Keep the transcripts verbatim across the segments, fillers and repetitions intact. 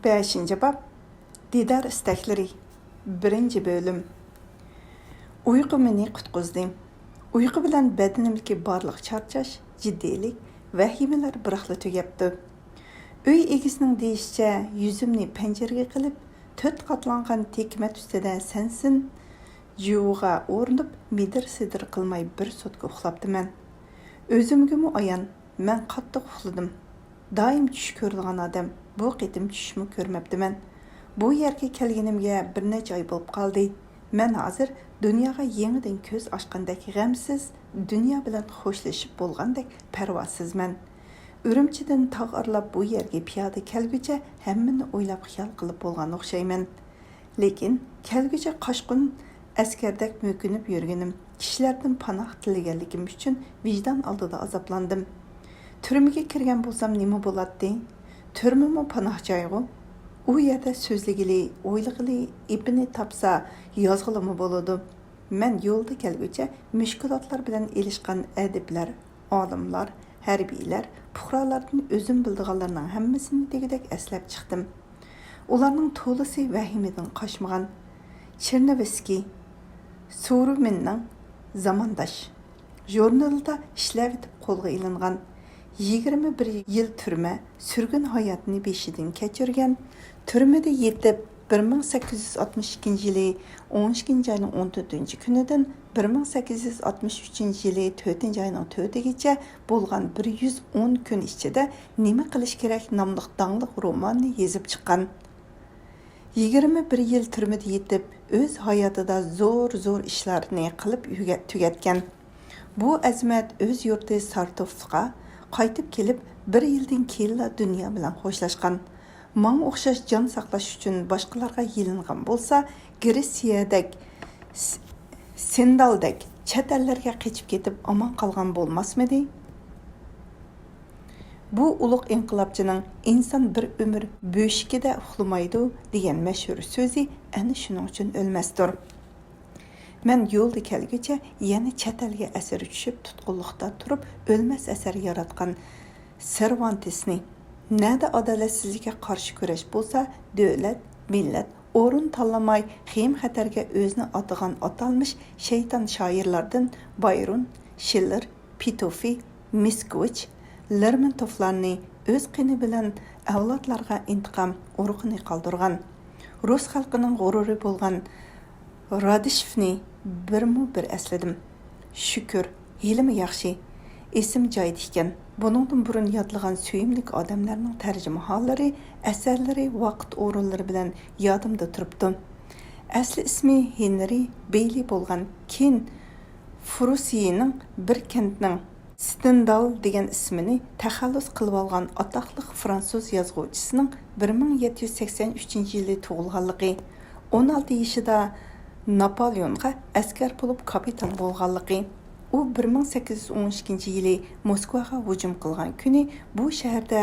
بەشىنچى باب، دىدار ئىستەكلىرى، بىرىنچى بۆلۈم. ئۇيقۇ مېنى قۇتقۇزدى. ئۇيقۇ بىلەن بەدىنىمدىكى بارلىق چارچاش، جىددىيلىك، ۋەھىمىلەر بىراقلا تۈگەپتۇ. ئۆي ئىگىسىنىڭ دېيىشىچە، يۈزۈمنى پەنجىرىگە قىلىپ، تۆت قاتلانغان تېكىمەت ئۈستىدە سەنسىن جۇۋىغا ئورىنىپ، مىدىر-سىدىر قىلماي بىر سوتكا ئۇخلاپتىمەن. ئۆزۈمگىمۇ ئايان، مەن قاتتىق ئۇخلىدىم. دائىم چۈش كۆرىدىغان ئادەم، بۇ قېتىم چۈشمۇ كۆرمەپتىمەن. بۇ يەرگە كەلگىنىمگە بىر نەچچە ئاي بولۇپ قالدى. مەن ھازىر دۇنياغا يېڭىدىن كۆز ئاچقاندەك غەمسىز، دۇنيا بىلەن خوشلىشىپ بولغاندەك پەرۋاسىزمەن. ئۈرۈمچىدىن تاغ ئارىلاپ بۇ يەرگە پىيادە كەلگۈچە ھەممىنى ئويلاپ خىيال قىلىپ بولغان ئوخشايمەن. لېكىن كەلگۈچە قاچقۇن ئەسكەردەك مۆكۈنۈپ يۈرگىنىم، كىشىلەردىن پاناھ تىلىگەنلىكىم ئۈچۈن ۋىجدان ئالدىدا ئازابلاندىم. تۈرمىگە كىرگەن بولسام نېمە بولاتتى؟ تۈرمىمۇ پاناھ جايغۇ. ئۇ يەردە سۆزلىگىلى، ئويلىغىلى، ئېپىنى تاپسا يازغىلىمۇ بولىدۇ. مەن يولدا كەلگۈچە مۈشكۈلاتلار بىلەن ئېلىشقان ئەدىبلەر، ئالىملار، ھەربىيلەر، پۇقرالاردىن ئۆزۈم بىلىدىغانلارنىڭ ھەممىسىنى دېگۈدەك ئەسلەپ چىقتىم. ئۇلارنىڭ تولىسى ۋەھىمىدىن قاچمىغان. چېرنېۋسكىي، سۇۋورىمىننىڭ زامانداش ژۇرنىلىدا ئىشلەۋېتىپ قولغا ئېلىنغان. يىگىرمە بىر يىل تۈرمە، سۈرگۈن ھاياتىنى بېشىدىن كەچۈرگەن. تۈرمىدە يېتىپ، بىر مىڭ سەككىز يۈز ئاتمىش ئىككىنچى يىلى ئون ئىككىنچى ئاينىڭ ئون تۆتىنچى كۈنىدىن بىر مىڭ سەككىز يۈز ئاتمىش ئۈچىنچى يىلى تۆتىنچى ئاينىڭ تۆتىگىچە بولغان بىر يۈز ئون كۈن ئىچىدە نېمە قىلىش كېرەك ناملىق داڭلىق روماننى يېزىپ چىققان. يىگىرمە بىر يىل تۈرمىدە يېتىپ، ئۆز ھاياتىدا زور-زور ئىشلارنى قىلىپ يۈگە-، تۈگەتكەن. بۇ ئەزىمەت ئۆز يۇرتى سارتوفقا قايتىپ كېلىپ، بىر يىلدىن كېيىنلا دۇنيا بىلەن خوشلاشقان. ماڭا ئوخشاش جان ساقلاش ئۈچۈن باشقىلارغا يېلىنغان بولسا، گرېتسىيەدەك، س-، سېندالدەك چەت ئەللەرگە قېچىپ كېتىپ ئامان قالغان بولماسمىدى؟ بۇ ئۇلۇغ ئىنقىلابچىنىڭ «ئىنسان بىر ئۆمۈر بۆشۈكىدە ئۇخلىمايدۇ» دېگەن مەشھۇر سۆزى ئەنە شۇنىڭ ئۈچۈن ئۆلمەستۇر. مەن يولدا كەلگۈچە يەنە چەت ئەلگە ئەسىر چۈشۈپ، تۇتقۇنلۇقتا تۇرۇپ، ئۆلمەس ئەسەر ياراتقان سېرۋانتېسنى، نەدە ئادالەتسىزلىككە قارشى كۈرەش بولسا، دۆلەت، مىللەت، ئورۇن تاللىماي، خېيىم-خەتەرگە ئۆزىنى ئاتىغان ئاتالمىش شەيتان شائىرلاردىن بايرون، شىللېر، پېتوفى، مىسكوۋىچ، لېرمونتوفلارنى ئۆز قېنى بىلەن ئەۋلادلارغا ئىنتىقام ئۇرۇقىنى قالدۇرغان، رۇس خەلقىنىڭ غۇرۇرى بولغان رادىشېۋنى بىرمۇ بىر ئەسلىدىم. شۈكۈر، ھېلىمۇ ياخشى، ئېسىم جايىدا ئىكەن. بۇنىڭدىن بۇرۇن يادلىغان سۆيۈملۈك ئادەملەرنىڭ تەرجىمىھاللىرى، ئەسەرلىرى، ۋاقىت ئورۇنلىرى بىلەن يادىمدا تۇرۇپتۇ. ئەسلى ئىسمى ھېنرى بېيلى بولغان كېن فۇرسىيىنىڭ بىر كەنتنىڭ ستېندال دېگەن ئىسمىنى تەخەللۇس قىلىۋالغان ئاتاقلىق فرانسۇز يازغۇچىسىنىڭ بىر مىڭ يەتتە يۈز سەكسەن ئۈچىنچى يىلى تۇغۇلغانلىقى، ئون ئالتە يېشىدا ناپولېئونغا ئەسكەر بولۇپ كاپىتان بولغانلىقى، ئۇ بىر مىڭ سەككىز يۈز ئون ئىككىنچى يىلى موسكۋاغا ھۇجۇم قىلغان كۈنى بۇ شەھەردە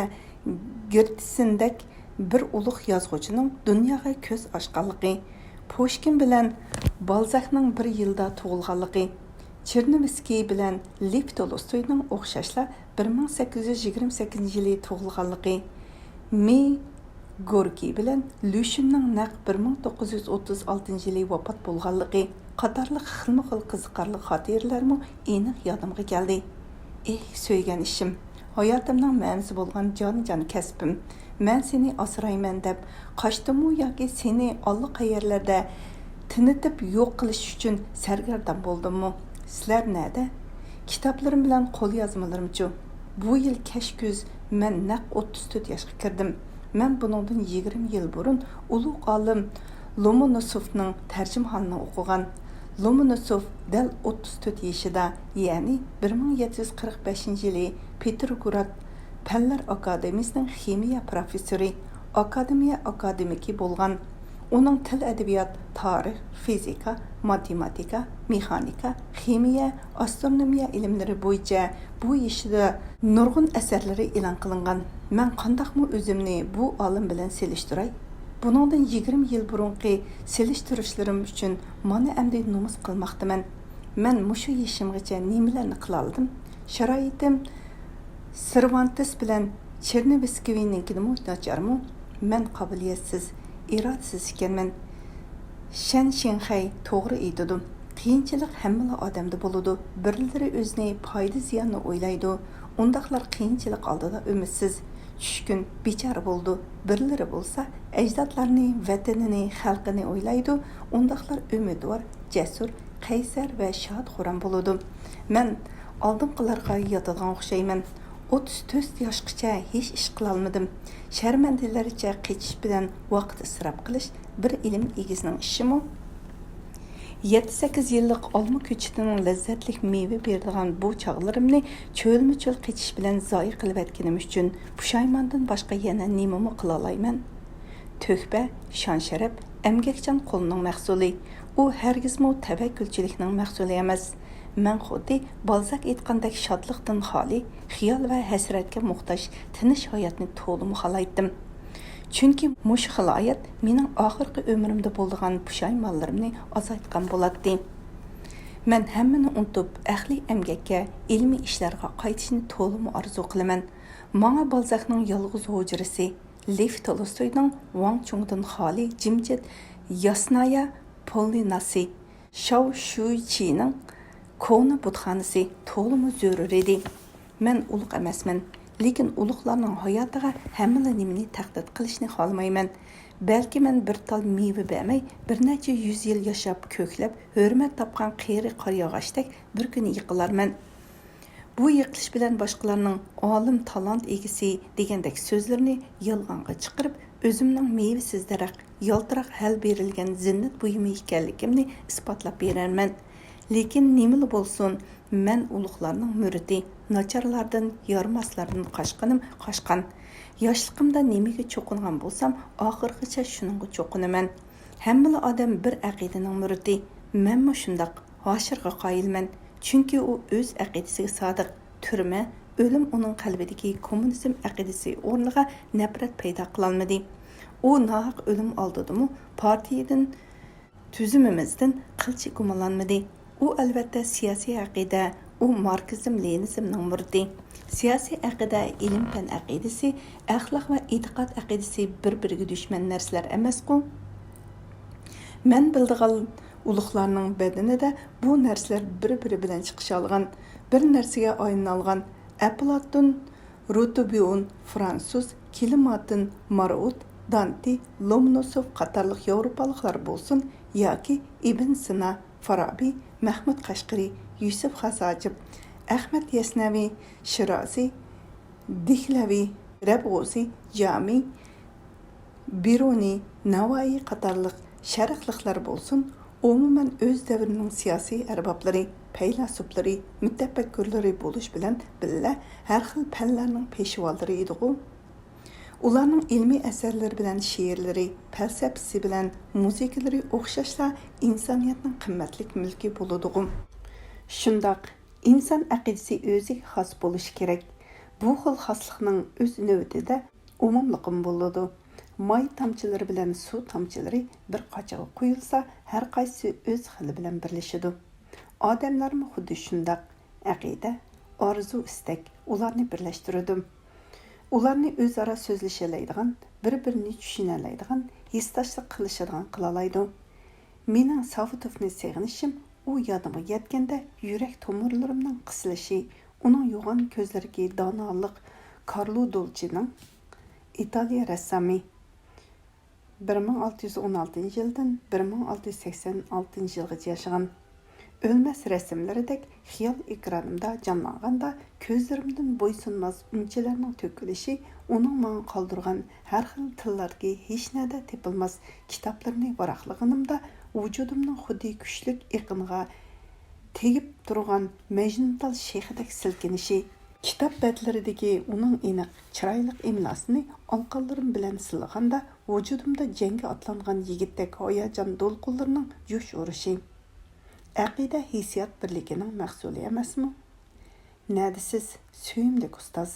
گېرتسېندەك بىر ئۇلۇغ يازغۇچىنىڭ دۇنياغا كۆز ئاچقانلىقى، پۇشكىن بىلەن بالزاكنىڭ بىر يىلدا تۇغۇلغانلىقى، چېرنېۋسكىي بىلەن لېف تولستوينىڭ ئوخشاشلا بىر مىڭ سەككىز يۈز يىگىرمە سەككىزىنچى يىلى تۇغۇلغانلىقى، مى گوركىي بىلەن لۈشۈننىڭ نەق بىر مىڭ توققۇز يۈز ئوتتۇز ئالتىنچى يىلى ۋاپات بولغانلىقى قاتارلىق خىلمۇ خىل قىزىقارلىق خاتىرىلەرمۇ ئېنىق يادىمغا كەلدى. ئېھ، سۆيگەن ئىشىم، ھاياتىمنىڭ مەنىسى بولغان جانىجان كەسپىم، مەن سېنى ئاسرايمەن دەپ قاچتىممۇ ياكى سېنى ئاللىقەيەرلەردە تېنىتىپ يوق قىلىش ئۈچۈن سەرگەردان بولدۇممۇ؟ سىلەر نەدە؟ كىتابلىرىم بىلەن قوليازمىلىرىمچۇ؟ بۇ يىل كەچ كۈز مەن نەق ئوتتۇز تۆت ياشقا كىردىم. مەن بۇنىڭدىن يىگىرمە يىل بۇرۇن ئۇلۇغ ئالىم لومونوسوفنىڭ تەرجىمىھالىنى ئوقۇغان. لومونوسوف دەل ئوتتۇز تۆت يېشىدا، يەنى بىر مىڭ يەتتە يۈز قىرىق بەشىنچى يىلى پېتروگراد پەنلەر ئاكادېمىيىسىنىڭ خىمىيە پروفېسسورى، ئاكادېمىيە ئاكادېمىكى بولغان. ئۇنىڭ تىل-ئەدەبىيات، تارىخ، فىزىكا، ماتېماتىكا، مېخانىكا، خىمىيە، ئاسترونومىيە ئىلىملىرى بويىچە بۇ يېشىدا نۇرغۇن ئەسەرلىرى ئېلان قىلىنغان. مەن قانداقمۇ ئۆزۈمنى بۇ ئالىم بىلەن سېلىشتۇراي؟ بۇنىڭدىن يىگىرمە يىل بۇرۇنقى سېلىشتۇرۇشلىرىم ئۈچۈن مانا ئەمدى نومۇس قىلماقتىمەن. مەن مۇشۇ يېشىمغىچە نېمىلەرنى قىلالىدىم؟ شارائىتىم سېرۋانتېس بىلەن چېرنېۋسكىينىڭكىدىنمۇ ناچارمۇ؟ مەن قابىلىيەتسىز، ئىرادىسىز ئىكەنمەن. شەن شىڭخەي توغرا ئېيتىدۇ. قىيىنچىلىق ھەممىلا ئادەمدە بولىدۇ. بىرلىرى ئۆزىنى پايدا-زىياننى ئويلايدۇ. ئۇنداقلار قىيىنچىلىق ئالدىدا ئۈمىدسىز، چۈشكۈن، بىچارە بولىدۇ. بىرلىرى بولسا ئەجدادلارنى، ۋەتىنىنى، خەلقىنى ئويلايدۇ. ئۇنداقلار ئۈمىدۋار، جەسۇر، قەيسەر ۋە شاد-خۇرام بولىدۇ. مەن ئالدىنقىلارغا ياتىدىغان ئوخشايمەن. ئوتتۇز تۆت ياشقىچە ھېچ ئىش قىلالمىدىم. شەرمەندىلەرچە قېچىش بىلەن ۋاقىت ئىسراپ قىلىش بىر ئىلىم ئىگىسىنىڭ ئىشىمۇ؟ يەتتە-سەككىز يىللىق ئالما كۆچىتىنىڭ لەززەتلىك مېۋە بېرىدىغان بۇ چاغلىرىمنى چۆلمۇ-چۆل قېچىش بىلەن زايە قىلىۋەتكىنىم ئۈچۈن پۇشايماندىن باشقا يەنە نېمىمۇ قىلالايمەن؟ تۆھپە، شان-شەرەپ ئەمگەكچان قولنىڭ مەھسۇلى. ئۇ ھەرگىزمۇ تەۋەككۈلچىلىكنىڭ مەھسۇلى ئەمەس. مەن خۇددى بالزاك ئېيتقاندەك شادلىقتىن خالىي، خىيال ۋە ھەسرەتكە موھتاج تىنچ ھاياتنى تولىمۇ خالايتتىم. چۈنكى مۇشۇ خىل ھايات مېنىڭ ئاخىرقى ئۆمرۈمدە بولىدىغان پۇشايمانلىرىمنى ئازايتقان بولاتتى. مەن ھەممىنى ئۇنتۇپ، ئەقلىي ئەمگەككە، ئىلمىي ئىشلارغا قايتىشنى تولىمۇ ئارزۇ قىلىمەن. ماڭا بالزاكنىڭ يالغۇز ھۇجرىسى، لېف تولستوينىڭ ۋاڭ چۇڭدىن خالىي جىمجىت ياسنايا پولنىناسى، شاۋ شۈيچىنىڭ كونا بۇتخانىسى تولىمۇ زۆرۈر ئىدى. مەن ئۇلۇغ ئەمەسمەن، لېكىن ئۇلۇغلارنىڭ ھاياتىغا ھەممىلا نېمىنى تەھدىت قىلىشنى خالىمايمەن. بەلكى مەن بىر تال مېۋە بەرمەي، بىر نەچچە يۈز يىل ياشاپ، كۆكلەپ، ھۆرمەت تاپقان قېرى قارىياغاچتەك بىر كۈنى يىقىلارمەن. بۇ يىقىلىش بىلەن باشقىلارنىڭ «ئالىم، تالانت ئىگىسى» دېگەندەك سۆزلىرىنى يالغانغا چىقىرىپ، ئۆزۈمنىڭ مېۋىسىز دەرەخ، يالتىراق ھەل بېرىلگەن زىننەت بۇيۇمى ئىكەنلىكىمنى ئىسپاتلاپ بېرەرمەن. لېكىن نېمىلا بولسۇن، مەن ئۇلۇغلارنىڭ مۇرىتى، ناچارلاردىن، يارىماسلاردىن قاچقىنىم قاچقان. ياشلىقىمدا نېمىگە چوقۇنغان بولسام، ئاخىرغىچە شۇنىڭغا چوقۇنىمەن. ھەممىلا ئادەم بىر ئەقىدىنىڭ مۇرىتى. مەنمۇ شۇنداق. ھاشىرغا قايىلمەن. چۈنكى ئۇ ئۆز ئەقىدىسىگە سادىق. تۈرمە، ئۆلۈم ئۇنىڭ قەلبىدىكى كوممۇنىزم ئەقىدىسى ئورنىغا نەپرەت پەيدا قىلالمىدى. ئۇ ناھەق ئۆلۈم ئالدىدىمۇ پارتىيىدىن، تۈزۈمىمىزدىن قىلچە گۇمانلانمىدى. ئۇ ئەلۋەتتە سىياسىي ئەقىدە، ئۇ ماركسىزم-لېنىنىزمنىڭ مۇرىتى. سىياسىي ئەقىدە، ئىلىم-پەن ئەقىدىسى، ئەخلاق ۋە ئېتىقاد ئەقىدىسى بىر-بىرىگە دۈشمەن نەرسىلەر ئەمەسقۇ؟ مەن بىلىدىغان ئۇلۇغلارنىڭ بەدىنىدە بۇ نەرسىلەر بىر-بىرى بىلەن چىقىشالىغان، بىر نەرسىگە ئايلىنالىغان ئەپلاتون، روتوبيون، فرانسۇز، كلېماتىن، مارئوت، دانتې، لومونوسوف قاتارلىق ياۋروپالىقلار بولسۇن ياكى ئىبن سىنا، فارابى، مەھمۇد قەشقىرى، يۈسۈپ خاس ھاجىپ، ئەخمەت يەسنەۋى، شىرازى، دېھلەۋى، رەبغۇزى، جامى، بىرۇنى، ناۋايى قاتارلىق شەرقلىقلار بولسۇن، ئومۇمەن ئۆز دەۋرىنىڭ سىياسىي ئەربابلىرى، پەيلاسوپلىرى، مۇتەپەككۇرلىرى بولۇش بىلەن بىللە، ھەر خىل پەنلەرنىڭ پېشۋالىرى ئىدىغۇ. ئۇلارنىڭ ئىلمىي ئەسەرلىرى بىلەن شېئىرلىرى، پەلسەپىسى بىلەن مۇزىكىلىرى ئوخشاشلا ئىنسانىيەتنىڭ قىممەتلىك مۈلكى بولىدىغۇ. شۇنداق، ئىنسان ئەقىدىسى ئۆزىگە خاس بولۇشى كېرەك. بۇ خىل خاسلىقنىڭ ئۆز نۆۋىتىدە ئومۇملۇقىمۇ بولىدۇ. ماي تامچىلىرى بىلەن سۇ تامچىلىرى بىر قاچىغا قۇيۇلسا، ھەر قايسىسى ئۆز خىلى بىلەن بىرلىشىدۇ. ئادەملەرمۇ خۇددى شۇنداق. ئەقىدە، ئارزۇ-ئىستەك ئۇلارنى بىرلەشتۈرىدۇ. ئۇلارنى ئۆزئارا سۆزلىشەلەيدىغان، بىر-بىرىنى چۈشىنەلەيدىغان، ھېسداشلىق قىلىشىدىغان قىلالايدۇ. مېنىڭ ساۋۇتوفنى سېغىنىشىم ئۇ يادىمغا يەتكەندە يۈرەك تومۇرلىرىمنىڭ قىسىلىشى، ئۇنىڭ يوغان كۆزلىرىدىكى دانالىق، كارلو دولچىنىڭ، ئىتالىيە رەسسامى، بىر مىڭ ئالتە يۈز ئون ئالتىنچى يىلدىن بىر مىڭ ئالتە يۈز سەكسەن ئالتىنچى يىلغىچە ياشىغان، ئۆلمەس رەسىملىرىدەك خىيال ئېكرانىمدا جانلانغاندا، كۆزلىرىمدىن بويسۇنماس ئۈنچىلەرنىڭ تۆكۈلۈشى ئۇنىڭ ماڭا قالدۇرغان ھەر خىل تىللاردىكى ھېچنەدە تېپىلماس كىتابلىرىنى ۋاراقلىغىنىمدا، ۋۇجۇدۇمنىڭ خۇددى كۈچلۈك ئېقىنغا تېگىپ تۇرغان مەجنۇنتال شېخىدەك سىلكىنىشى، كىتاب بەتلىرىدىكى ئۇنىڭ ئېنىق، چىرايلىق ئىملاسىنى ئالىقانلىرىم بىلەن سىلىغاندا، ۋۇجۇدۇمدا جەڭگە ئاتلانغان يىگىتتەك ھاياجان دولقۇنلىرىنىڭ جۇش ئۇرۇشى. ئەقىدە ھېسسىيات بىرلىكىنىڭ مەھسۇلى ئەمەسمۇ؟ نەدە سىز، سۆيۈملۈك ئۇستاز؟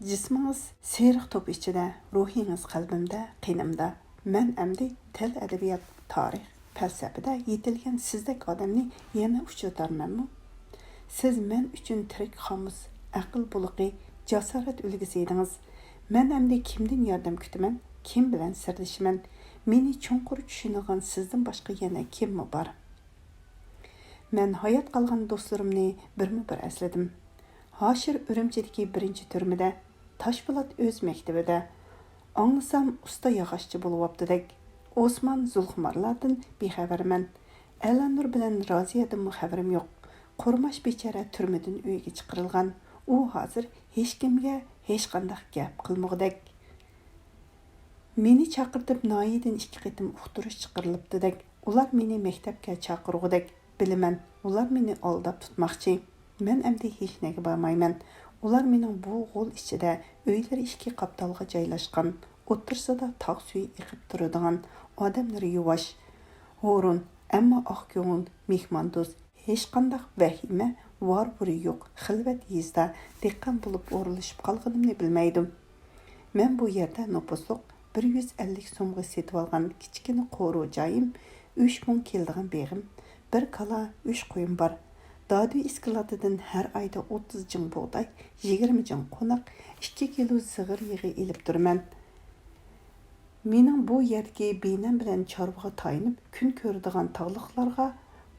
جىسمىڭىز سېرىق توپا ئىچىدە، روھىڭىز قەلبىمدە، قېنىمدا. مەن ئەمدى تىل، ئەدەبىيات، تارىخ، پەلسەپىدە يېتىلگەن سىزدەك ئادەمنى يەنە ئۇچرىتارمەنمۇ؟ سىز مەن ئۈچۈن تىرىك قامۇس، ئەقىل بۇلىقى، جاسارەت ئۈلگىسى ئىدىڭىز. مەن ئەمدى كىمدىن ياردەم كۈتىمەن؟ كىم بىلەن سىردىشىمەن؟ مېنى چوڭقۇر چۈشىنىدىغان سىزدىن باشقا يەنە كىممۇ بار؟ مەن ھايات قالغان دوستلىرىمنى بىرمۇ بىر ئەسلىدىم. ھاشىر ئۈرۈمچىدىكى بىرىنچى تۈرمىدە، تاشپولات ئۆز مەكتىۋىدە. ئاڭلىسام، ئۇستا ياغاچچى بولۇۋاپتىدەك. ئوسمان زۇلخۇمارلاردىن بىخەۋەرمەن. ئەلانۇر بىلەن رازىيەدىنمۇ خەۋىرىم يوق. قورماش بىچارە تۈرمىدىن ئۆيىگە چىقىرىلغان. ئۇ ھازىر ھېچكىمگە ھېچقانداق گەپ قىلمىغۇدەك. مېنى چاقىرتىپ ناھىيەدىن ئىككى قېتىم ئۇقتۇرۇش چىقىرىلىپتىدەك. ئۇلار مېنى مەكتەپكە چاقىرغۇدەك. بىلىمەن، ئۇلار مېنى ئالداپ تۇتماقچى. مەن ئەمدى ھېچنەگە بارمايمەن. ئۇلار مېنىڭ بۇ غول ئىچىدە، ئۆيلىرى ئىككى قاپتالغا جايلاشقان، ئوتتۇرىسىدا تاغ سۈيى ئېقىپ تۇرىدىغان، ئادەملىرى يۇۋاش، ھۇرۇن، ئەمما ئاق كۆڭۈل، مېھماندوست، ھېچقانداق ۋەھىمە، ۋار-بۇرى يوق خىلۋەت يېزىدا دېھقان بولۇپ ئورۇنلىشىپ قالغىنىمنى بىلمەيدۇ. مەن بۇ يەردە نوپۇسلۇق بىر يۈز ئەللىك سومغا سېتىۋالغان كىچىككىنە قورۇ جايىم، ئۈچ مۇڭ كېلىدىغان بېغىم، بىر كالا، ئۈچ قويۇم بار. دادۈي ئىسكىلاتىدىن ھەر ئايدا ئوتتۇز جىڭ بۇغداي، يىگىرمە جىڭ قوناق، ئىككى كىلو زىغىر يېغى ئېلىپ تۇرىمەن. مېنىڭ بۇ يەردىكى بىنەم بىلەن چارۋىغا تايىنىپ كۈن كۆرىدىغان تاغلىقلارغا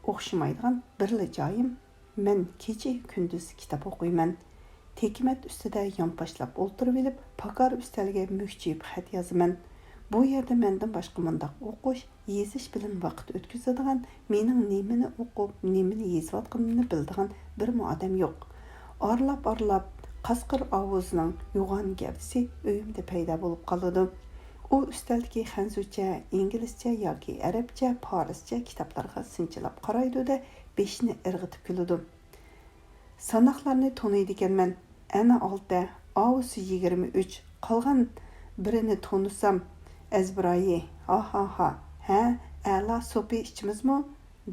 ئوخشىمايدىغان بىرلا جايىم، مەن كېچە-كۈندۈز كىتاب ئوقۇيمەن. تېكىمەت ئۈستىدە يانپاشلاپ ئولتۇرۇۋېلىپ، پاكار ئۈستەلگە مۈكچىيىپ خەت يازىمەن. بۇ يەردە مەندىن باشقا مۇنداق ئوقۇش، يېزىش بىلەن ۋاقىت ئۆتكۈزىدىغان، مېنىڭ نېمىنى ئوقۇپ، نېمىنى يېزىۋاتقىنىمنى بىلىدىغان بىرمۇ ئادەم يوق. ئارىلاپ-ئارىلاپ قاسقىر ئاۋۇزنىڭ يوغان گەۋدىسى ئۆيۈمدە پەيدا بولۇپ قالىدۇ. ئۇ ئۈستەلدىكى خەنزۇچە، ئىنگلىزچە ياكى ئەرەبچە، پارسچە كىتابلارغا سىنچىلاپ قارايدۇ-دە، بېشىنى ئىرغىتىپ كۈلىدۇ. ساناقلارنى تونۇيدىكەنمەن. ئەنە ئالتە، ئاۋۇسى يىگىرمە ئۈچ، قالغان بىرىنى تونۇسام، ئەزبىرايى، ھاھاھا، ھە، ئەلا سوپى ئىچىمىزمۇ؟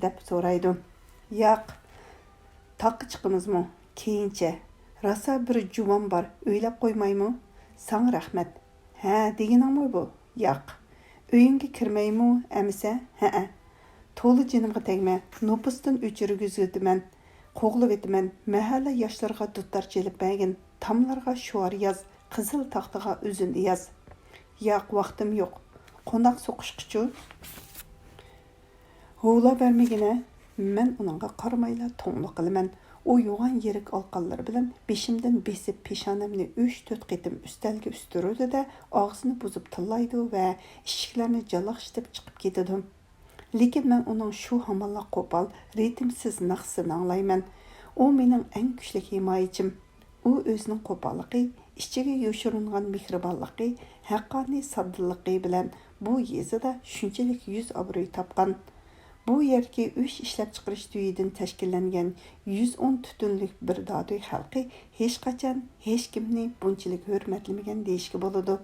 دەپ سورايدۇ. ياق، تاغقا چىقىمىزمۇ؟ كېيىنچە. راسا بىر جۇۋان بار، ئۆيلەپ قويمايمۇ؟ ساڭا رەھمەت. ھە دېگىنىڭمۇ بۇ؟ ياق. ئۆيۈڭگە كىرمەيمۇ ئەمىسە؟ ھەئە. تولا جېنىمغا تەگمە، نوپۇستىن ئۆچۈرگۈزۈۋېتىمەن، قوغلىۋېتىمەن، مەھەللە ياشلىرىغا دۇتارچە ئېلىپ بەرگىن، تاملارغا شوئار ياز، قىزىل تاختىغا ئۆزۈڭنى ياز. ياق، ۋاقتىم يوق. قوناق سوقۇشقىچۇ؟ ھۇۋلاۋەرمىگىنە، مەن ئۇنىڭغا قارىمايلا توڭلۇق قىلىمەن. ئۇ يوغان يىرىك ئالقانلىرى بىلەن بېشىمدىن بېسىپ، پېشانەمنى ئۈچ-تۆت قېتىم ئۈستەلگە ئۈستۈرىدۇ-دە، ئاغزىنى بۇزۇپ تىللايدۇ ۋە ئىشىكلەرنى جالاقشىتىپ چىقىپ كېتىدۇ. لېكىن مەن ئۇنىڭ شۇ ھامانلا قوپال، رىتىمسىز ناخشىسىنى ئاڭلايمەن. ئۇ مېنىڭ ئەڭ كۈچلۈك ھىمايىچىم. ئۇ ئۆزىنىڭ قوپاللىقى، ئىچىگە يوشۇرۇنغان مېھرىبانلىقى، ھەققانىي ساددىلىقى بىلەن بۇ يېزىدا شۇنچىلىك يۈز ئابرۇي تاپقان. بۇ يەردىكى ئۈچ ئىشلەپچىقىرىش تۈۋىدىن تەشكىللەنگەن يۈز ئون تۈتۈنلۈك بىر دادۈي خەلقى ھېچقاچان ھېچكىمنى بۇنچىلىك ھۆرمەتلىمىگەن دېيىشكە بولىدۇ.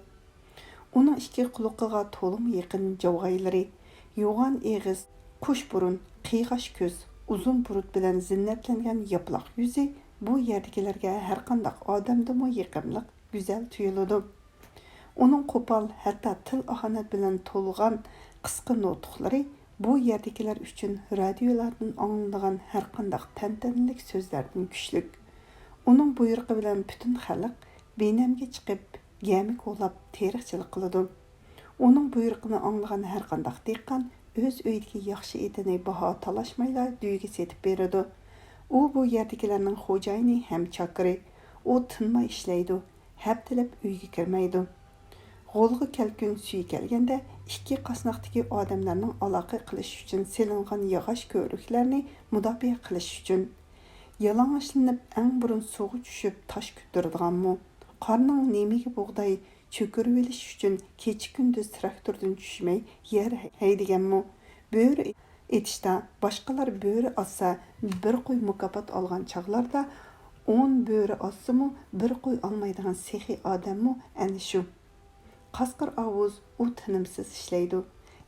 ئۇنىڭ ئىككى قۇلىقىغا تولىمۇ يېقىن جاۋغايلىرى، يوغان ئېغىز، قۇش بۇرۇن، قىيغاچ كۆز، ئۇزۇن بۇرۇت بىلەن زىننەتلەنگەن ياپىلاق يۈزى بۇ يەردىكىلەرگە ھەرقانداق ئادەمدىنمۇ يېقىملىق، گۈزەل تۇيۇلىدۇ. ئۇنىڭ قوپال، ھەتتا تىل ئاھانەت بىلەن تولغان قىسقا نۇتۇقلىرى بۇ يەردىكىلەر ئۈچۈن رادىيولاردىن ئاڭلىنىدىغان ھەرقانداق تەنتەنىلىك سۆزلەردىن كۈچلۈك. ئۇنىڭ بۇيرۇقى بىلەن پۈتۈن خەلق بىنەمگە چىقىپ، گەمە كولاپ تېرىقچىلىق قىلىدۇ. ئۇنىڭ بۇيرۇقىنى ئاڭلىغان ھەرقانداق دېھقان ئۆز ئۆيىدىكى ياخشى ئېتىنى باھا تالاشمايلا دۈيگە سېتىپ بېرىدۇ. ئۇ بۇ يەردىكىلەرنىڭ خوجايىنى ھەم چاكىرى. ئۇ تىنماي ئىشلەيدۇ، ھەپتىلەپ ئۆيگە كىرمەيدۇ. غولغا كەلكۈن سۈيى كەلگەندە، ئىككى قاسناقتىكى ئادەملەرنىڭ ئالاقە قىلىش ئۈچۈن سېلىنغان ياغاچ كۆۋرۈكلەرنى مۇداپىئە قىلىش ئۈچۈن، يالىڭاچلىنىپ ئەڭ بۇرۇن سۇغا چۈشۈپ تاش كۆتۈرىدىغانمۇ؟ قارنىڭ نېمىگە بۇغداي چۆكۈرۈۋېلىش ئۈچۈن كېچە-كۈندۈز تىراكتوردىن چۈشمەي يەر ھەيدىگەنمۇ؟ بۆرە ئېتىشتا باشقىلار بۆرە ئاتسا، بىر قوي مۇكاپات ئالغان چاغلاردا، ئون بۆرە ئاتسىمۇ، بىر قوي ئالمايدىغان سېخىي ئادەممۇ ئەنە شۇ. قاسقىر ئاۋۇز ئۇ تىنىمسىز ئىشلەيدۇ،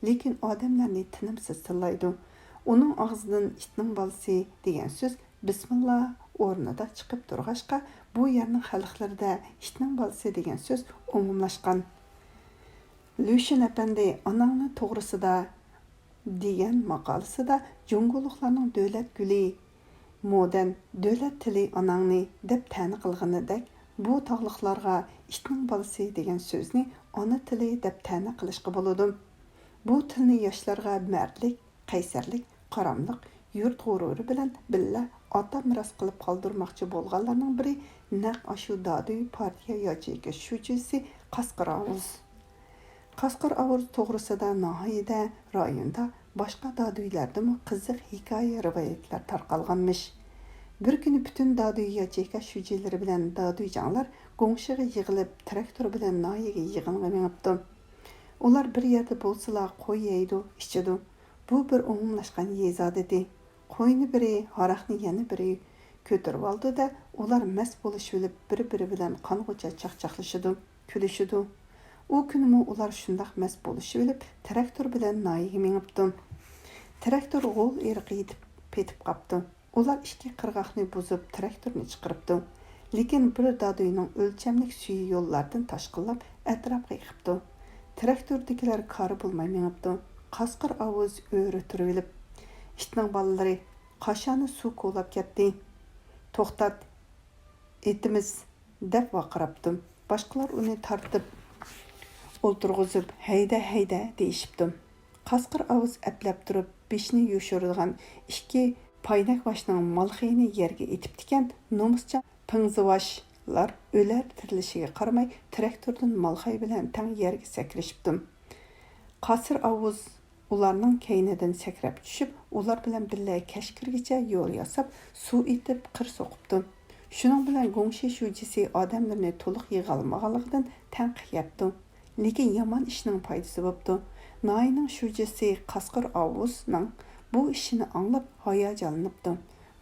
لېكىن ئادەملەرنى تىنىمسىز تىللايدۇ. ئۇنىڭ ئاغزىدىن «ئىتنىڭ بالىسى» دېگەن سۆز بىسمىللا ئورنىدا چىقىپ تۇرغاچقا، بۇ يەرنىڭ خەلقلىرىدە «ئىتنىڭ بالىسى» دېگەن سۆز ئومۇملاشقان. لۈشۈن ئەپەندى ئاناڭنى توغرىسىدا دېگەن ماقالىسىدا جۇڭگولۇقلارنىڭ دۆلەت گۈلى، مودېرن دۆلەت تىلى ئاناڭنى دەپ تەنە قىلغىنىدەك، بۇ تاغلىقلارغا «ئىتنىڭ بالىسى» دېگەن سۆزنى ئانا تىلى دەپ تەنە قىلىشقا بولىدۇ. بۇ تىلنى ياشلارغا مەردلىك، قەيسەرلىك، قاراملىق، يۇرت غۇرۇرى بىلەن بىللە ئاتا مىراس قىلىپ قالدۇرماقچى بولغانلارنىڭ بىرى نەق ئاشۇ دادۈي پارتىيە ياچېيكا شۇجىسى قاسقىر ئاۋۇز. قاسقىر ئاۋۇز توغرىسىدا ناھىيەدە، رايوندا، باشقا دادۈيلەردىمۇ قىزىق ھېكايە، رىۋايەتلەر تارقالغانمىش. بىر كۈنى پۈتۈن دادۈي ياچېيكا شۇجىلىرى بىلەن دادۈيجاڭلار گۇڭشىغا يىغىلىپ، تىراكتور بىلەن ناھىيەگە يىغىنغا مېڭىپتۇ. ئۇلار بىر يەردە بولسىلا قوي يەيدۇ، ئىچىدۇ. بۇ بىر ئومۇملاشقان يېزا ئادىتى. قوينى بىرى، ھاراقنى يەنە بىرى كۆتۈرۈۋالىدۇ-دە، ئۇلار مەست بولۇشۇۋېلىپ بىر-بىرى بىلەن قانغۇچە چاقچاقلىشىدۇ، كۈلۈشىدۇ. ئۇ كۈنىمۇ ئۇلار شۇنداق مەست بولۇشۇۋېلىپ تىراكتور بىلەن ناھىيەگە مېڭىپتۇ. تىراكتور غول ئېرىققا يېتىپ پېتىپ قاپتۇ. ئۇلار ئىككى قىرغاقنى بۇزۇپ تىراكتورنى چىقىرىپتۇ. لېكىن بىر دادۈينىڭ ئۆلچەملىك سۈيى يوللاردىن تاشقىنلاپ ئەتراپقا ئېقىپتۇ. تىراكتوردىكىلەر كارى بولماي مېڭىپتۇ. قاسقىر ئاۋۇز ئۆرە تۇرۇۋېلىپ، ئىتنىڭ بالىلىرى قاشانى سۇ كولاپ كەتتى. توختات، ئېتىمىز، دەپ ۋارقىراپتۇ. باشقىلار ئۇنى تارتىپ ئولتۇرغۇزۇپ، ھەيدە، ھەيدە، دېيىشىپتۇ. قاسقىر ئاۋۇز ئەپلەپ تۇرۇپ، بېشىنى يوشۇرىدىغان ئىككى پاينەكۋاشنىڭ مالخىيىنى يەرگە ئېتىپتىكەن. نومۇسچان پىڭزىۋاشلار ئۆلەر تىرىلىشىگە قارىماي، تىراكتوردىن مالخاي بىلەن تەڭ يەرگە سەكرىشىپتۇ. قاسىر ئاۋۇز ئۇلارنىڭ كەينىدىن سەكرەپ چۈشۈپ، ئۇلار بىلەن بىللە كەچ كىرگىچە يول ياساپ، سۇ ئېتىپ، قىر سوقۇپتۇ. شۇنىڭ بىلەن گۇڭشى شۇجىسى ئادەملىرىنى تولۇق يىغالمىغانلىقىدىن تەڭقى يەپتۇ. لېكىن يامان ئىشنىڭ پايدىسى بوپتۇ. ناھىيەنىڭ شۇجىسى قاسقىر ئاۋۇزنىڭ بۇ ئىشىنى ئاڭلاپ ھاياجانلىنىپتۇ.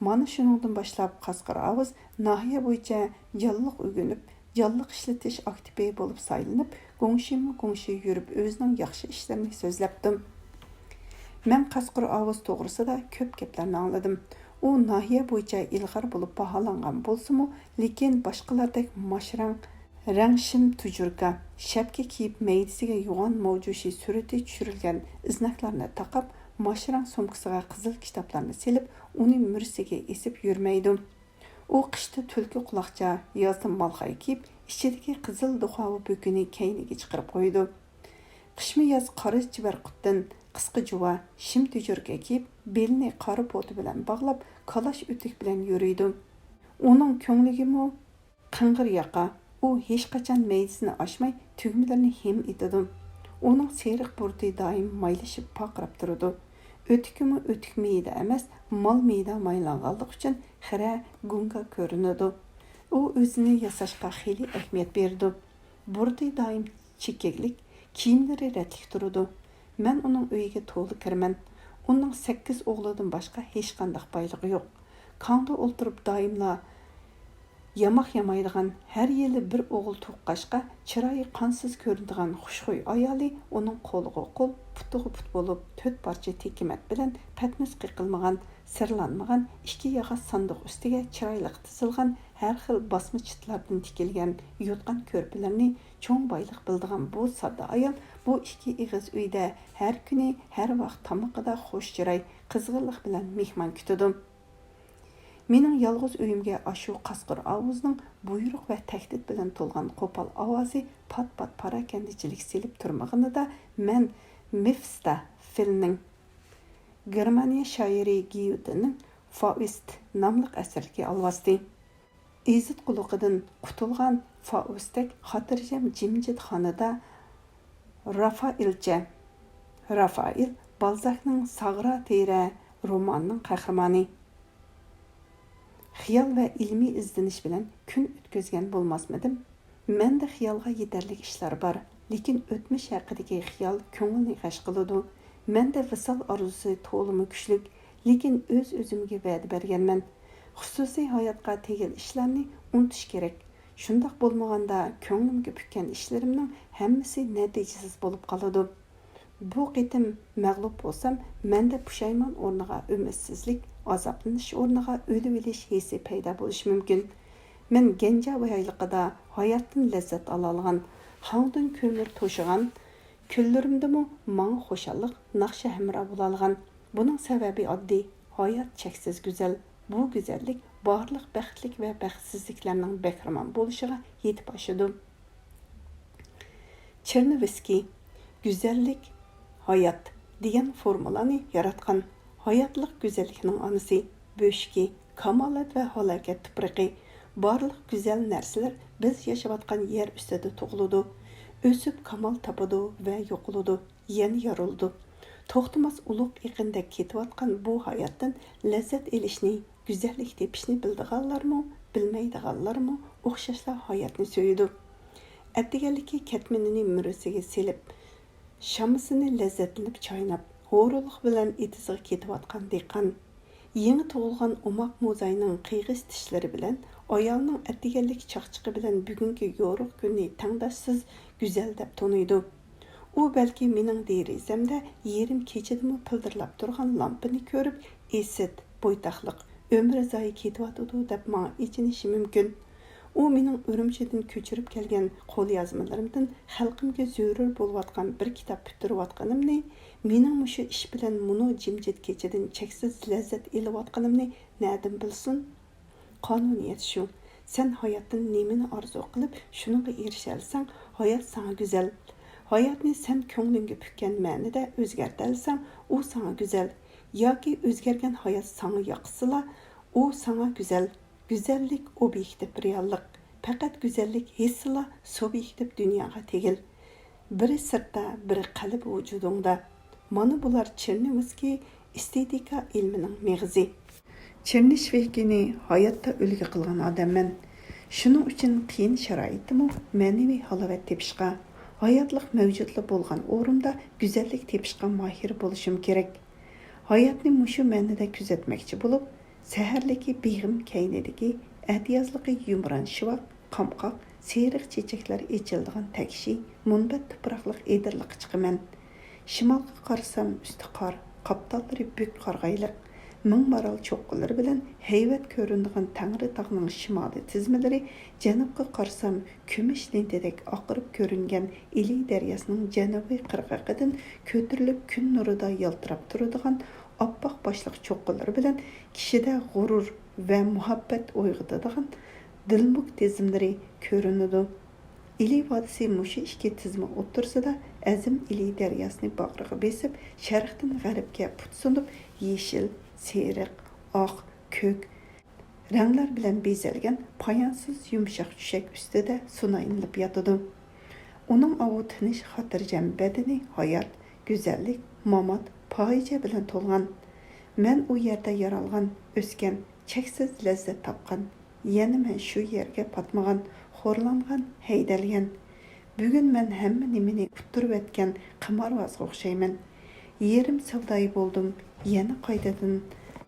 مانا شۇنىڭدىن باشلاپ قاسقىر ئاۋۇز ناھىيە بويىچە جانلىق ئۆگىنىپ، جانلىق ئىشلىتىش ئاكتىپى بولۇپ سايلىنىپ، گۇڭشىمۇ گۇڭشى يۈرۈپ ئۆزىنىڭ ياخشى ئىشلىرىنى سۆزلەپتۇ. مەن قاسقۇر ئاۋۇز توغرىسىدا كۆپ گەپلەرنى ئاڭلىدىم. ئۇ ناھىيە بويىچە ئىلغار بولۇپ باھالانغان بولسىمۇ، لېكىن باشقىلاردەك ماشرەڭ رەڭشىم تۇجۇركا، شەپكە كىيىپ، مەيدىسىگە يوغان ماۋجۇشى سۈرىتى چۈشۈرۈلگەن ئىزناكلارنى تاقاپ، ماشرەڭ سومكىسىغا قىزىل كىتابلارنى سېلىپ، ئۇنى مۈرىسىگە ئېسىپ يۈرمەيدۇ. ئۇ قىشتا تۈلكە قۇلاقچا، يازدا مالخاي كىيىپ، ئىچىدىكى قىزىل دۇخاۋا بۆكىنى كەينىگە چىقىرىپ قويىدۇ. قىشمۇ ياز قارا چىۋەرقۇتتىن قىسقا جۇۋا، شىم تۈجۈركە كىيىپ، بېلىنى قارا پوتا بىلەن باغلاپ، كالاش ئۆتۈك بىلەن يۈرىدۇ. ئۇنىڭ كۆڭلىگىمۇ قىڭغىر ياقا. ئۇ ھېچقاچان مەيدىسىنى ئاچماي، تۈگمىلىرىنى ھىم ئېتىدۇ. ئۇنىڭ سېرىق بۇرۇتى دائىم مايلىشىپ پارقىراپ تۇرىدۇ. ئۆتۈكىمۇ ئۆتۈك مېيىدا ئەمەس، مال مېيىدا مايلانغانلىقى ئۈچۈن خىرە، گۇڭگا كۆرۈنىدۇ. ئۇ ئۆزىنى ياساشقا خېلى ئەھمىيەت بېرىدۇ. بۇرۇتى دائىم چېكىكلىك، كىيىملىرى رەتلىك تۇرىدۇ. مەن ئۇنىڭ ئۆيىگە تولا كىرىمەن. ئۇنىڭ سەككىز ئوغلىدىن باشقا ھېچقانداق بايلىقى يوق. كاڭدا ئولتۇرۇپ دائىملا ياماق يامايدىغان، ھەر يىلى بىر ئوغۇل تۇغقاچقا چىرايى قانسىز كۆرۈنىدىغان خۇشخۇي ئايالى ئۇنىڭ قولىغا قول، پۇتىغا پۇت بولۇپ، تۆت پارچە تېكىمەت بىلەن پەتنۇس قېقىلمىغان، سىرلانمىغان ئىككى ياغاچ ساندۇق ئۈستىگە چىرايلىق تىزىلغان ھەر خىل باسما چىتلاردىن تىكىلگەن يوتقان كۆرپىلىرىنى چوڭ بايلىق بىلىدىغان بۇ ساددا ئايال بۇ ئىككى ئېغىز ئۆيدە ھەر كۈنى، ھەر ۋاق تامىقىدا خۇش چىراي، قىزغىنلىق بىلەن مېھمان كۈتىدۇ. مېنىڭ يالغۇز ئۆيۈمگە ئاشۇ قاسقۇر ئاۋۇزنىڭ بۇيرۇق ۋە تەھدىت بىلەن تولغان قوپال ئاۋازى پات-پات پاراكەندىچىلىك سېلىپ تۇرمىغىنىدا، مەن مېفىستافېلنىڭ، گېرمانىيە شائىرى گيۇتېنىڭ فائۇست ناملىق ئەسىرىگە ئالۋاستى. ئېزىت قۇلىقىدىن قۇتۇلغان فائۇستتەك خاتىرجەم جىمجىت خانىدا رافائېلچە. رافائېل بالزاكنىڭ ساغرا تېرە رومانىنىڭ قەھرىمانى. خىيال ۋە ئىلمىي ئىزدىنىش بىلەن كۈن ئۆتكۈزگەن بولماسمىدىم؟ مەندە خىيالغا يېتەرلىك ئىشلار بار، لېكىن ئۆتمۈش ھەققىدىكى خىيال كۆڭۈلنى غەش قىلىدۇ. مەندە ۋىسال ئارزۇسى تولىمۇ كۈچلۈك، لېكىن ئۆز-ئۆزۈمگە ۋەدە بەرگەنمەن، خۇسۇسىي ھاياتقا تېگىل ئىشلارنى ئۇنتۇش كېرەك. شۇنداق بولمىغاندا، كۆڭلۈمگە پۈككەن ئىشلىرىمنىڭ ھەممىسى نەتىجىسىز بولۇپ قالىدۇ. بۇ قېتىم مەغلۇپ بولسام، مەندە پۇشايمان ئورنىغا ئۈمىدسىزلىك، ئازابلىنىش ئورنىغا ئۆلۈۋېلىش ھېسى پەيدا بولۇشى مۇمكىن. مەن گەنجيا بايلىقىدا ھاياتتىن لەززەت ئالالىغان، خاڭدۈن كۆمۈر توشىغان كۈنلىرىمدىمۇ ماڭا خۇشاللىق، ناخشا ھەمراھ بولالىغان. بۇنىڭ سەۋەبى ئاددىي، ھايات چەكسىز گۈزەل. بۇ گۈزەللىك بارلىق بەختلىك ۋە بەختسىزلىكلەرنىڭ بەھرىمەن بولۇشىغا يېتىپ ئاشىدۇ. چېرنېۋسكىي، «گۈزەللىك، ھايات» دېگەن فورمۇلانى ياراتقان. ھاياتلىق گۈزەللىكنىڭ ئانىسى، بۆشۈكى، كامالەت ۋە ھالاكەت تۇپرىقى. بارلىق گۈزەل نەرسىلەر بىز ياشاۋاتقان يەر ئۈستىدە تۇغۇلىدۇ، ئۆسۈپ كامال تاپىدۇ ۋە يوقىلىدۇ، يەنە يارىلىدۇ. توختىماس ئۇلۇغ ئېقىندەك كېتىۋاتقان بۇ ھاياتتىن لەززەت ئېلىشنى، گۈزەللىك تېپىشنى بىلىدىغانلارمۇ، بىلمەيدىغانلارمۇ ئوخشاشلا ھاياتنى سۆيىدۇ. ئەتىگەنلىكى كەتمىنىنى مۈرىسىگە سېلىپ، شامىسىنى لەززەتلىنىپ چايناپ، ھۇرۇنلۇق بىلەن ئېتىزغا كېتىۋاتقان دېھقان. يېڭى تۇغۇلغان ئوماق موزاينىڭ قىيغىچ چىشلىرى بىلەن، ئايالنىڭ ئەتىگەنلىك چاقچىقى بىلەن بۈگۈنكى يورۇق كۈننى تەڭداشسىز گۈزەل دەپ تونۇيدۇ. ئۇ بەلكى مېنىڭ دېرىزەمدە يېرىم كېچىدىمۇ پىلدىرلاپ تۇرغان لامپىنى كۆرۈپ، ئىسىت، بويتاقلىق، ئۆمرى زايە كېتىۋاتىدۇ دەپ ماڭا ئېچىنىشى مۇمكىن. ئۇ مېنىڭ ئۈرۈمچىدىن كۆچۈرۈپ كەلگەن قوليازمىلىرىمدىن خەلقىمگە زۆرۈر بولۇۋاتقان بىر كىتاب پۈتتۈرۈۋاتقىنىمنى، مېنىڭ مۇشۇ ئىش بىلەن مۇنۇ جىمجىت كېچىدىن چەكسىز لەززەت ئېلىۋاتقىنىمنى نەدىن بىلسۇن؟ قانۇنىيەت شۇ. سەن ھاياتتىن نېمىنى ئارزۇ قىلىپ، شۇنىڭغا ئېرىشەلىسەڭ، ھايات ساڭا گۈزەل. ھاياتنى سەن كۆڭلۈڭگە پۈككەن مەنىدە ئۆزگەرتەلىسەڭ، ئۇ ساڭا گۈزەل. ياكى ئۆزگەرگەن ھايات ساڭا ياقسىلا، ئۇ ساڭا گۈزەل. گۈزەللىك ئوبيېكتىپ رېئاللىق. پەقەت گۈزەللىك ھېسسىلا سۇبيېكتىپ دۇنياغا تېگىل. بىرى سىرتتا، بىرى قەلبى ۋۇجۇدۇڭدا. مانا بۇلار چېرنېۋسكىي ئېستېتىكا ئىلمىنىڭ مېغىزى. چېرنېشۋسكىينى ھاياتتا ئۈلگە قىلغان ئادەممەن. شۇنىڭ ئۈچۈن قىيىن شارائىتتىمۇ مەنىۋى ھالاۋەت تېپىشقا، ھاياتلىق مەۋجۇتلا بولغان ئورۇندا گۈزەللىك تېپىشقا ماھىر بولۇشۇم كېرەك. ھاياتنى مۇشۇ مەنىدە كۆزەتمەكچى بولۇپ، سەھەرلىكى بېغىم كەينىدىكى، ئەتىيازلىقى يۇمران شىۋاق، قامقاق، سېرىق چېچەكلەر ئېچىلىدىغان تەكشى مۇنبەت تۇپراقلىق ئېدىرلىققا چىقىمەن. شىمالغا قارىسام، ئۈستى قار، قاپتاللىرى بۈك قارىغايلىق، مىڭ مارال چوققىلىرى بىلەن ھەيۋەت كۆرۈنىدىغان تەڭرى تاغنىڭ شىمالىي تىزمىلىرى، جەنۇبقا قارىسام، كۈمۈش لېنتىدەك ئاقىرىپ كۆرۈنگەن ئىلى دەرياسىنىڭ جەنۇبىي قىرغىقىدىن كۆتۈرۈلۈپ كۈن نۇرىدا يالتىراپ تۇرىدىغان ئاپئاق باشلىق چوققىلىرى بىلەن كىشىدە غۇرۇر ۋە مۇھەببەت ئويغىتىدىغان دىلمۇك تىزمىلىرى كۆرۈنىدۇ. ئىلى ۋادىسى مۇشۇ ئىككى تىزما ئوتتۇرىسىدا ئەزىم ئىلى دەرياسىنى باغرىغا بېسىپ، شەرقتىن غەربكە پۇت سۇنۇپ، يېشىل، سېرىق، ئاق، كۆك رەڭلەر بىلەن بېزەلگەن پايانسىز يۇمشاق چۈشەك ئۈستىدە سۇنايلىنىپ ياتىدۇ. ئۇنىڭ ئاۋۇ تىنچ، خاتىرجەم بەدىنى ھايات، گۈزەللىك، مامات، پاجىئە بىلەن تولغان. مەن ئۇ يەردە يارالغان، ئۆسكەن، چەكسىز لەززەت تاپقان. يەنە مەن شۇ يەرگە پاتمىغان، خورلانغان، ھەيدەلگەن. بۈگۈن مەن ھەممە نېمىنى ئۇتتۇرۇۋەتكەن قىمارۋازغا ئوخشايمەن. يېرىم سەۋدايى بولدۇم، يەنە قايتىدىن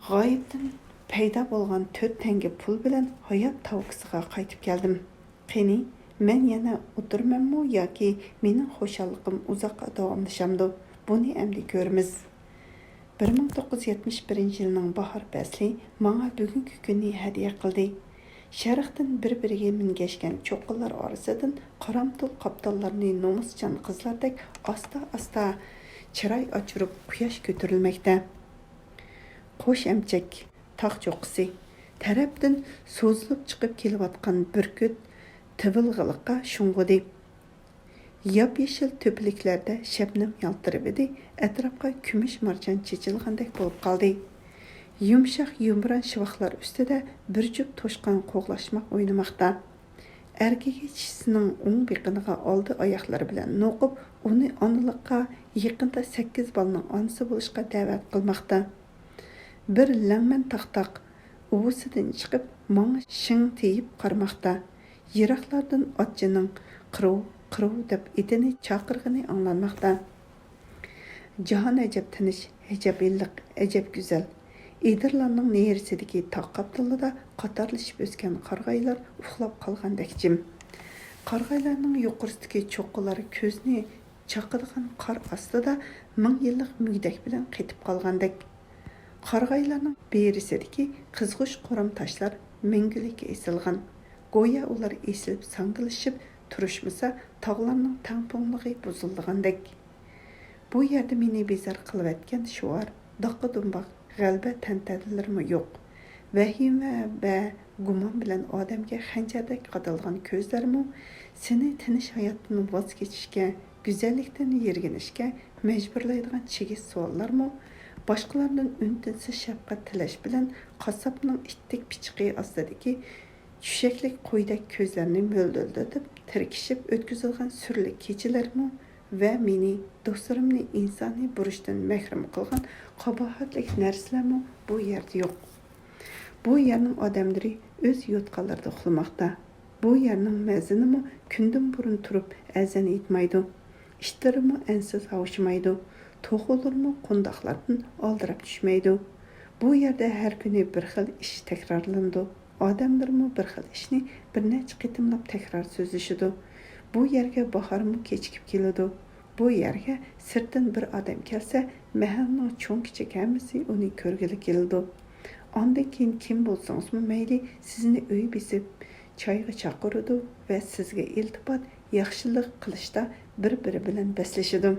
غايىبتىن پەيدا بولغان تۆت تەڭگە پۇل بىلەن ھايات تاۋكىسىغا قايتىپ كەلدىم. قېنى، مەن يەنە ئولتۇرىمەنمۇ ياكى مېنىڭ خۇشاللىقىم ئۇزاققا داۋاملىشامدۇ؟ بۇنى ئەمدى كۆرىمىز. بىر مىڭ توققۇز يۈز يەتمىش بىرىنچى يىلنىڭ باھار پەسلى ماڭا بۈگۈنكى كۈننى ھەدىيە قىلدى. شەرقتىن بىر-بىرىگە مىنگەشكەن چوققىلار ئارىسىدىن قارامتۇل قاپتاللارنى نومۇسجان قىزلاردەك ئاستا-ئاستا چىراي ئاچۇرۇپ قۇياش كۆتۈرۈلمەكتە. قوش ئەمچەك تاغ چوققىسى تەرەپتىن سوزۇلۇپ چىقىپ كېلىۋاتقان بۈركۈت تىۋىلغىلىققا شۇڭغۇدى. ياپيېشىل تۆپىلىكلەردە شەبنەم يالتىرىۋىدى، ئەتراپقا كۈمۈش مارجان چېچىلغاندەك بولۇپ قالدى. يۇمشاق يۇمران شىۋاقلار ئۈستىدە بىر جۈپ توشقان قوغلاشماق ئوينىماقتا. ئەركىگە چىشىسىنىڭ ئوڭ بېقىنىغا ئالدى ئاياقلىرى بىلەن نوقۇپ، ئۇنى ئانىلىققا، يېقىندا سەككىز بالىنىڭ ئانىسى بولۇشقا دەۋەت قىلماقتا. بىر لەڭمەن تاختاق ئۇۋىسىدىن چىقىپ، ماڭا شىڭ تېيىپ قارىماقتا. يىراقلاردىن ئاچىنىڭ قىرۇ، قىرۇ دەپ ئېتىنى چاقىرغىنى ئاڭلانماقتا. جاھان ئەجەب تىنچ، ئەجەب ئىللىق، ئەجەب گۈزەل. ئېدىرلارنىڭ نېرىسىدىكى تاغ قاپتىلىدا قاتارلىشىپ ئۆسكەن قارىغايلار ئۇخلاپ قالغاندەك جىم. قارىغايلارنىڭ يۇقىرىسىدىكى چوققىلار كۆزنى چاقىدىغان قار ئاستىدا مىڭ يىللىق مۈگدەك بىلەن قېتىپ قالغاندەك. قارىغايلارنىڭ بېرىسىدىكى قىزغۇچ قورام تاشلار مەڭگۈلۈككە ئېسىلغان. گويا ئۇلار ئېسىلىپ ساڭگىلىشىپ تۇرۇشمىسا، تاغلارنىڭ تەڭپۇڭلۇقى بۇزۇلىدىغاندەك. بۇ يەردە مېنى بىزار قىلىۋەتكەن شوئار، داققا-دۇمباق، غەلىبە تەنتەنىلىرىمۇ يوق. ۋەھىمە ۋە گۇمان بىلەن ئادەمگە خەنجەردەك قادالغان كۆزلەرمۇ، سېنى تىنچ ھاياتتىن ۋاز كېچىشكە، گۈزەللىكتىن يىرگىنىشكە مەجبۇرلايدىغان چىگىت سوئاللارمۇ، باشقىلاردىن ئۈن-تىنسىز شەپقەت تىلەش بىلەن قاسساپنىڭ ئىتتىك پىچىقى ئاستىدىكى چۈشەكلىك قويدەك كۆزلەرنى مۆلدۈرلىتىپ تىركىشىپ ئۆتكۈزىدىغان سۈرلۈك كېچىلەرمۇ ۋە مېنى، دوستلىرىمنى ئىنسانىي بۇرچتىن مەھرۇم قىلغان قاباھەتلىك نەرسىلەرمۇ بۇ يەردە يوق. بۇ يەرنىڭ ئادەملىرى ئۆز يوتقانلىرىدا ئۇخلىماقتا. بۇ يەرنىڭ مەزىنىمۇ كۈندىن بۇرۇن تۇرۇپ ئەزان ئېيتمايدۇ. ئىتلىرىمۇ ئەنسىز ھاۋشىمايدۇ. توخۇلىرىمۇ قونداقلاردىن ئالدىراپ چۈشمەيدۇ. بۇ يەردە ھەر كۈنى بىر خىل ئىش تەكرارلىنىدۇ. ئادەملىرىمۇ بىر خىل ئىشنى بىر نەچچە قېتىملاپ تەكرار سۆزلىشىدۇ. بۇ يەرگە باھارمۇ كېچىكىپ كېلىدۇ. بۇ يەرگە سىرتتىن بىر ئادەم كەلسە، مەھەللىنىڭ چوڭ-كىچىك ھەممىسى ئۇنى كۆرگىلى كېلىدۇ. ئاندىن كېيىن كىم بولسىڭىزمۇ مەيلى، سىزنى ئۆي بېسىپ چايغا چاقىرىدۇ ۋە سىزگە ئىلتىپات، ياخشىلىق قىلىشتا بىر-بىرى بىلەن بەسلىشىدۇ.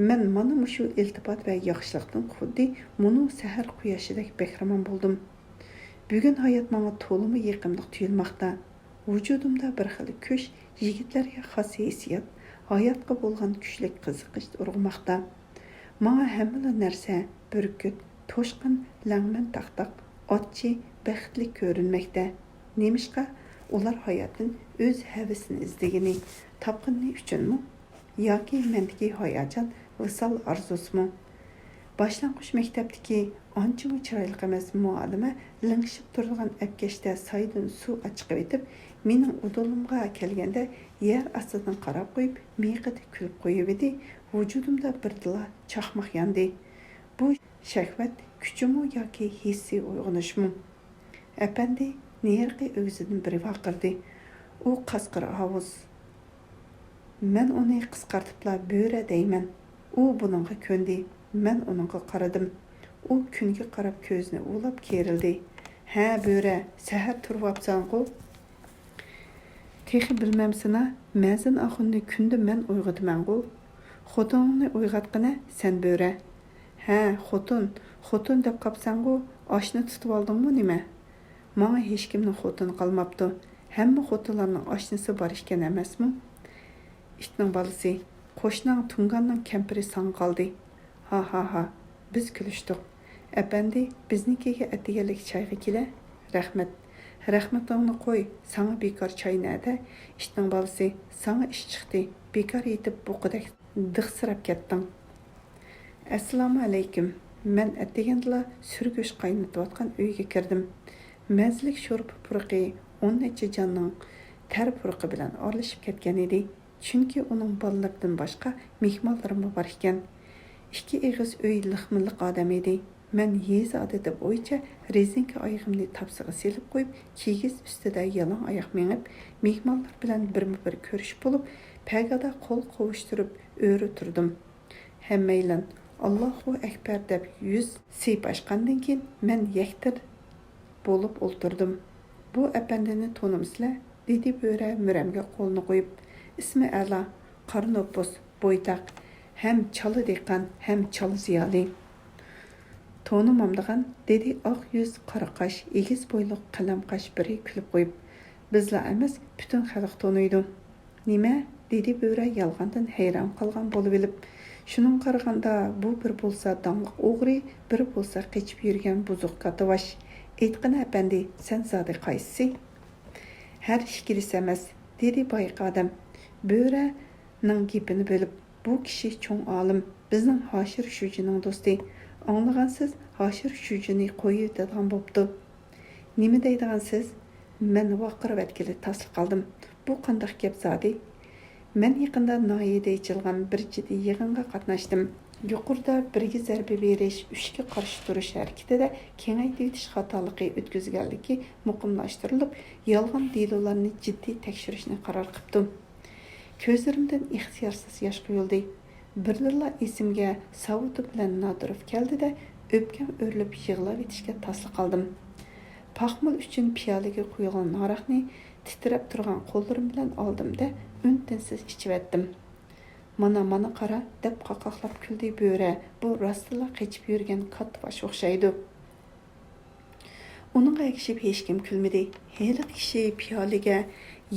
مەن مانا مۇشۇ ئىلتىپات ۋە ياخشىلىقتىن خۇددى مۇنۇ سەھەر قۇياشىدەك بەھرىمەن بولدۇم. بۈگۈن ھايات ماڭا تولىمۇ يېقىملىق تۇيۇلماقتا. ۋۇجۇدۇمدا بىر خىل كۈچ، يىگىتلەرگە خاس ھېسسىيات، ھاياتقا بولغان كۈچلۈك قىزىقىش ئۇرغۇماقتا. ماڭا ھەممىلا نەرسە بۈركۈت، توشقان، لەڭمەن تاختاق، ئاچچى، بەختلىك كۆرۈنمەكتە. نېمىشقا؟ ئۇلار ھاياتتىن ئۆز ھەۋىسىنى ئىزدىگىنى، تاپقىنى ئۈچۈنمۇ؟ ياكى مەندىكى ھاياجان، ۋىسال ئارزۇسىمۇ؟ باشلانغۇچ مەكتەپتىكى ئانچىمۇ چىرايلىق ئەمەس مۇئەللىمە لىڭشىپ تۇرىدىغان ئەپكەشتە سايدىن سۇ ئاچىقىۋېتىپ، مېنىڭ ئۇدۇلۇمغا كەلگەندە يەر ئاستىدىن قاراپ قويۇپ، مىيىقىدا كۈلۈپ قويۇۋىدى. ۋۇجۇدۇمدا بىردىلا چاقماق ياندى. بۇ شەھۋەت كۈچىمۇ ياكى ھېسسىي ئويغىنىشمۇ؟ ئەپەندى، نېرىقى ئۆگزىدىن بىرى ۋارقىرىدى. ئۇ قاسقىر ئاۋۇز. مەن ئۇنى قىسقارتىپلا بۆرە دەيمەن. ئۇ بۇنىڭغا كۆندى. مەن ئۇنىڭغا قارىدىم. ئۇ كۈنگە قاراپ كۆزىنى ئۇۋىلاپ كېرىلدى. ھە، بۆرە، سەھەر تۇرۇۋاپسەنغۇ؟ تېخى بىلمەمسىنا، مەزىن ئاخۇننى كۈندە مەن ئويغىتىمەنغۇ؟ خوتۇنۇڭنى ئويغاتقىنە، سەن بۆرە. ھە، خوتۇن، خوتۇن دەپ قاپسەنغۇ، ئاشنى تۇتۇۋالدىڭمۇ نېمە؟ ماڭا ھېچكىمنىڭ خوتۇنى قالماپتۇ. ھەممە خوتۇنلارنىڭ ئاشنىسى بار ئىكەن ئەمەسمۇ؟ ئىتنىڭ بالىسى، قوشناڭ تۇڭگاننىڭ كەمپىرى ساڭا قالدى. ھا، ھا، ھا. بىز كۈلۈشتۇق. ئەپەندى، بىزنىڭكىگە ئەتىگەنلىك چايغا كېلە. رەھمەت. رەھمىتىڭنى قوي، ساڭا بىكار چاي نەدە؟ ئىتنىڭ بالىسى، ساڭا ئىش چىقتى. بىكار يېتىپ بۇقىدەك دىخسىراپ كەتتىڭ. ئەسسالامۇ ئەلەيكۇم. مەن ئەتىگەندىلا سۈرگۈچ قاينىتىۋاتقان ئۆيگە كىردىم. مەززىلىك شورپا پۇرىقى ئون نەچچە جاننىڭ تەر پۇرىقى بىلەن ئارىلىشىپ كەتكەن ئىدى. چۈنكى ئۇنىڭ بالىلىرىدىن باشقا مېھمانلىرىمۇ بار ئىكەن. ئىككى ئېغىز ئۆي لىقمۇلىق ئادەم ئىدى. مەن يېزا ئادىتى بويىچە رېزىنكە ئايىغىمنى تاپسىغا سېلىپ قويۇپ، كىگىز ئۈستىدە يالاڭ ئاياق مېڭىپ، مېھمانلار بىلەن بىرمۇبىر كۆرۈشۈپ بولۇپ، پەگادا قول قوۋۇشتۇرۇپ ئۆرە تۇردۇم. ھەممەيلەن «ئاللاھۇ ئەكبەر» دەپ يۈز سىيپاشقاندىن كېيىن، مەن يەكتىر بولۇپ ئولتۇردۇم. «بۇ ئەپەندىنى تونۇمسىلەر؟» دېدى بۆرە مۈرەمگە قولىنى قويۇپ. «ئىسمى ئەلا، قارا نوپۇس، بويتاق، ھەم چالا دېھقان، ھەم چالا زىيالىي.» «تونۇمامدىغان؟» دېدى ئاق يۈز، قارا قاش، ئېگىز بويلۇق، قەلەم قاش بىرى كۈلۈپ قويۇپ. «بىزلا ئەمەس، پۈتۈن خەلق تونۇيدۇ.» «نېمە؟» دېدى بۆرە يالغاندىن ھەيران قالغان بولۇۋېلىپ. «شۇنىڭغا قارىغاندا، بۇ بىر بولسا داڭلىق ئوغرى، بىر بولسا قېچىپ يۈرگەن بۇزۇق كاتتىباش. ئېيتقىنە ئەپەندى، سەن زادى قايسىسى؟ ھەر ئىككىلىسى ئەمەس، دېدى بايىقى ئادەم بۆرەنىڭ گېپىنى بۆلۈپ. بۇ كىشى چوڭ ئالىم، بىزنىڭ ھاشىر شۇجىنىڭ دوستى. ئاڭلىغانسىز، ھاشىر شۇجىنى قويۇۋېتىدىغان بوپتۇ. نېمە دەيدىغانسىز؟ مەن ۋارقىراۋەتكىلى تاسلا قالدىم. بۇ قانداق گەپ زادى؟ مەن يېقىندا ناھىيەدە ئېچىلغان بىر جىددىي يىغىنغا قاتناشتىم. يۇقىرىدا بىرگە زەربە بېرىش، ئۈچكە قارشى تۇرۇش ھەرىكىتىدە كېڭەيتىۋېتىش خاتالىقى ئۆتكۈزگەنلىكى مۇقىملاشتۇرۇلۇپ، يالغان دېلولارنى جىددىي تەكشۈرۈشنى قارار قىپتۇ. كۆزلىرىمدىن ئىختىيارسىز ياش قۇيۇلدى. بىردىنلا ئېسىمگە ساۋۇتۇم بىلەن نادىروف كەلدى-دە، ئۆپكەم ئۆرۈلۈپ يىغلاۋېتىشكە تاسلا قالدىم. پاخمىل ئۈچۈن پىيالىگە قۇيۇلغان ھاراقنى تىترەپ تۇرغان قوللىرىم بىلەن ئالدىم-دە، ئۈن-تىنسىز ئىچىۋەتتىم. «مانا، مانا قارا» دەپ قاقاقلاپ كۈلدى بۆرە، «بۇ راستتىنلا قېچىپ يۈرگەن كاتتىباش ئوخشايدۇ.» ئۇنىڭغا ئەگىشىپ ھېچكىم كۈلمىدى. ھېلىقى كىشى پىيالىگە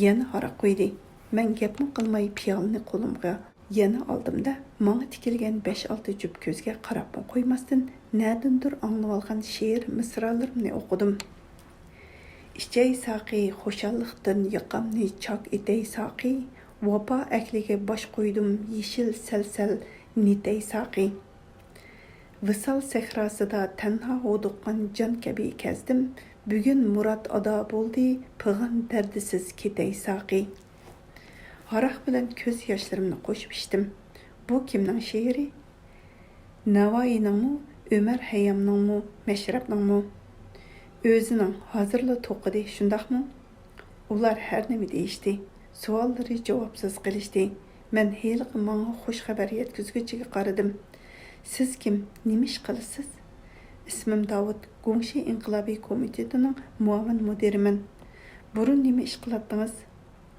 يەنە ھاراق قۇيدى. مەن گەپمۇ قىلماي پىيالىنى قولۇمغا يەنە ئالدىمدا، ماڭا تىكىلگەن بەش-ئالتە جۈپ كۆزگە قاراپمۇ قويماستىن، نەدىندۇر ئاڭلىۋالغان شېئىر مىسرالىرىمنى ئوقۇدۇم. ئىچەي ساقى، خۇشاللىقتىن ياقامنى چاك ئېتەي ساقى، ۋاپا ئەھلىگە باش قويدۇم، يېشىل سەل-سەل نېتەي ساقى. ۋىسال سەھراسىدا تەنھا ھودۇققان جان كەبى كەزدىم، بۈگۈن مۇراد ئادا بولدى، پىغان دەردىسىز كېتەي ساقى. ھاراق بىلەن كۆز ياشلىرىمنى قوشۇپ ئىچتىم. بۇ كىمنىڭ شېئىرى؟ نەۋائىينىڭمۇ، ئۆمەر ھەييامنىڭمۇ، مەشرەپنىڭمۇ؟ ئۆزىنىڭ. ھازىرلا توقۇدى، شۇنداقمۇ؟ ئۇلار ھەر نېمە دېيىشتى. سوئاللىرى جاۋابسىز قېلىشتى. مەن ھېلىقى ماڭا خۇش خەۋەر يەتكۈزگۈچىگە قارىدىم. سىز كىم؟ نېمە ئىش قىلىسىز؟ ئىسمىم داۋۇت، گۇڭشى ئىنقىلابىي كومىتېتىنىڭ مۇئاۋىن مۇدىرىمەن. بۇرۇن نېمە ئىش قىلاتتىڭىز؟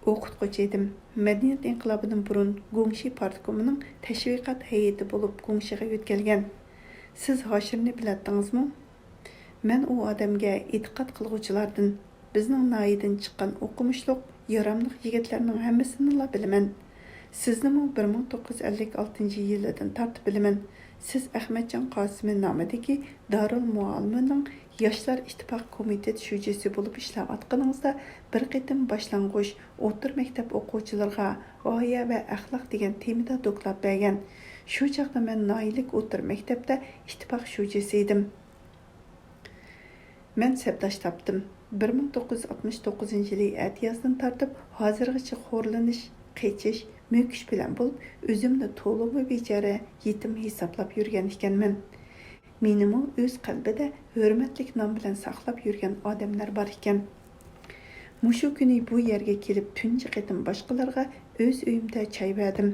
ئوقۇتقۇچى ئىدىم. مەدەنىيەت ئىنقىلابىدىن بۇرۇن گۇڭشى پارتكومىنىڭ تەشۋىقات ھەيئىتى بولۇپ گۇڭشىغا يۆتكەلگەن. سىز ھاشىرنى بىلەتتىڭىزمۇ؟ مەن ئۇ ئادەمگە ئېتىقاد قىلغۇچىلاردىن، بىزنىڭ ناھىيەدىن چىققان ئوقۇمۇشلۇق، ياراملىق يىگىتلەرنىڭ ھەممىسىنىلا بىلىمەن. سىزنىمۇ بىر مىڭ توققۇز يۈز ئەللىك ئالتىنچى يىلىدىن تارتىپ بىلىمەن. سىز ئەخمەتجان قاسىمى نامىدىكى دارۇلمۇئەللىمنىڭ ياشلار ئىتتىپاق كومىتېت شۇجىسى بولۇپ ئىشلەۋاتقىنىڭىزدا، بىر قېتىم باشلانغۇچ، ئوتتۇرا مەكتەپ ئوقۇغۇچىلىرىغا غايە ۋە ئەخلاق دېگەن تېمىدا دوكلات بەرگەن. شۇ چاغدا مەن ناھىيەلىك ئوتتۇرا مەكتەپتە ئىتتىپاق شۇجىسى ئىدىم. مەن سەپداش تاپتىم. بىر مىڭ توققۇز يۈز ئاتمىش توققۇزىنچى يىلى ئەتىيازدىن تارتىپ ھازىرغىچە خورلىنىش، قېچىش، مۆكۈش بىلەن بولۇپ، ئۆزۈمنى تولىمۇ بىچارە، يېتىم ھېسابلاپ يۈرگەن ئىكەنمەن. مېنىمۇ ئۆز قەلبىدە ھۆرمەتلىك نام بىلەن ساقلاپ يۈرگەن ئادەملەر بار ئىكەن. مۇشۇ كۈنى بۇ يەرگە كېلىپ تۇنجى قېتىم باشقىلارغا ئۆز ئۆيۈمدە چاي بەردىم.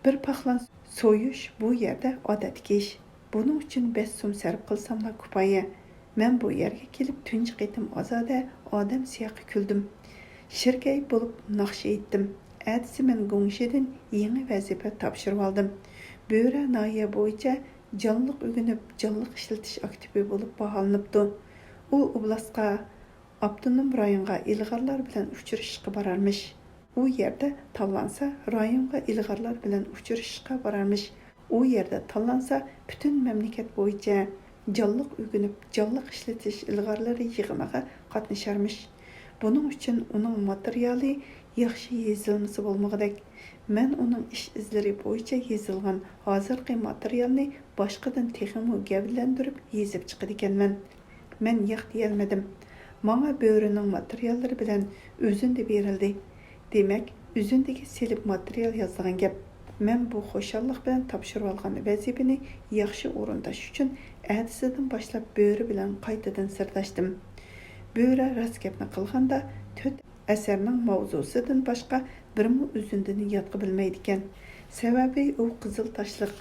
بىر پاقلان سويۇش بۇ يەردە ئادەتتىكى ئىش. بۇنىڭ ئۈچۈن بەش سوم سەرپ قىلساملا كۇپايە. مەن بۇ يەرگە كېلىپ تۇنجى قېتىم ئازادە ئادەم سىياقى كۈلدۈم. شىركەي بولۇپ ناخشا ئېيتتىم. ئەتىسى مەن گۇڭشىدىن يېڭى ۋەزىپە تاپشۇرۇۋالدىم. بۆرە ناھىيە بويىچە جانلىق ئۆگىنىپ، جانلىق ئىشلىتىش ئاكتىپى بولۇپ باھالىنىپتۇ. ئۇ ئوبلاستقا، ئاپتونوم رايونغا ئىلغارلار بىلەن ئۇچرىشىشقا بارارمىش. ئۇ يەردە تاللانسا، رايونغا ئىلغارلار بىلەن ئۇچرىشىشقا بارارمىش. ئۇ يەردە تاللانسا، پۈتۈن مەملىكەت بويىچە جانلىق ئۆگىنىپ، جانلىق ئىشلىتىش ئىلغارلىرى يىغىنىغا قاتنىشارمىش. بۇنىڭ ئۈچۈن ئۇنىڭ ماتېرىيالى ياخشى يېزىلمىسا بولمىغۇدەك. مەن ئۇنىڭ ئىش ئىزلىرى بويىچە يېزىلغان ھازىرقى ماتېرىيالنى باشقىدىن تېخىمۇ گەۋدىلەندۈرۈپ يېزىپ چىقىدىكەنمەن. مەن ياق دېيەلمىدىم. ماڭا بۆرىنىڭ ماتېرىياللىرى بىلەن ئۈزۈندە بېرىلدى. دېمەك، ئۈزۈندىگە سېلىپ ماتېرىيال يازىدىغان گەپ. مەن بۇ خۇشاللىق بىلەن تاپشۇرۇۋالغان ۋەزىپىنى ياخشى ئورۇنداش ئۈچۈن ئەتىسىدىن باشلاپ بۆرە بىلەن قايتىدىن سىرداشتىم. بۆرە راست گەپنى قىلغاندا تۆت ئەسەرنىڭ ماۋزۇسىدىن باشقا بىرمۇ ئۈزۈندىنى يادقا بىلمەيدىكەن. سەۋەبى ئۇ قىزىل تاشلىق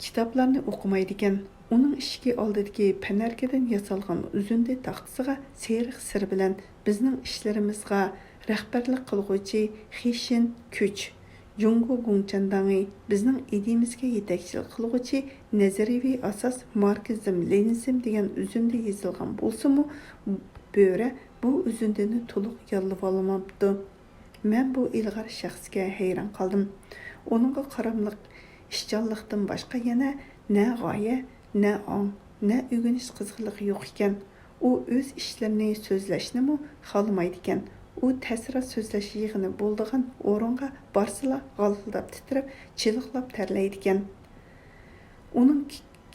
كىتابلارنى ئوقۇمايدىكەن. ئۇنىڭ ئىشىكى ئالدىدىكى پەنەركىدىن ياسالغان ئۈزۈندە تاختىسىغا سېرىق سىر بىلەن بىزنىڭ ئىشلىرىمىزغا رەھبەرلىك قىلغۇچى خېشىن كۈچ، جۇڭگو گۇڭچەنداڭى، بىزنىڭ ئىدىيىمىزگە يېتەكچىلىك قىلغۇچى نەزەرىيىۋى ئاساس ماركسىزم، لېنىنىزم دېگەن ئۈزۈندە يېزىلغان بولسىمۇ، بۆرە بۇ ئۈزۈندىنى تولۇق يادلىۋالماپتۇ. مەن بۇ ئىلغار شەخسكە ھەيران قالدىم. ئۇنىڭغا قاراملىق ئىشچانلىقتىن باشقا يەنە نە غايە، نە ئاڭ، نە ئۆگىنىش قىزغىنلىقى يوق ئىكەن. ئۇ ئۆز ئىشلىرىنى سۆزلەشنىمۇ خالىمايدىكەن. ئۇ تەسىرات سۆزلەش يىغىنى بولىدىغان ئورۇنغا بارسىلا غالغىلداپ تىترەپ، چىلىقلاپ تەرلەيدىكەن. ئۇنىڭ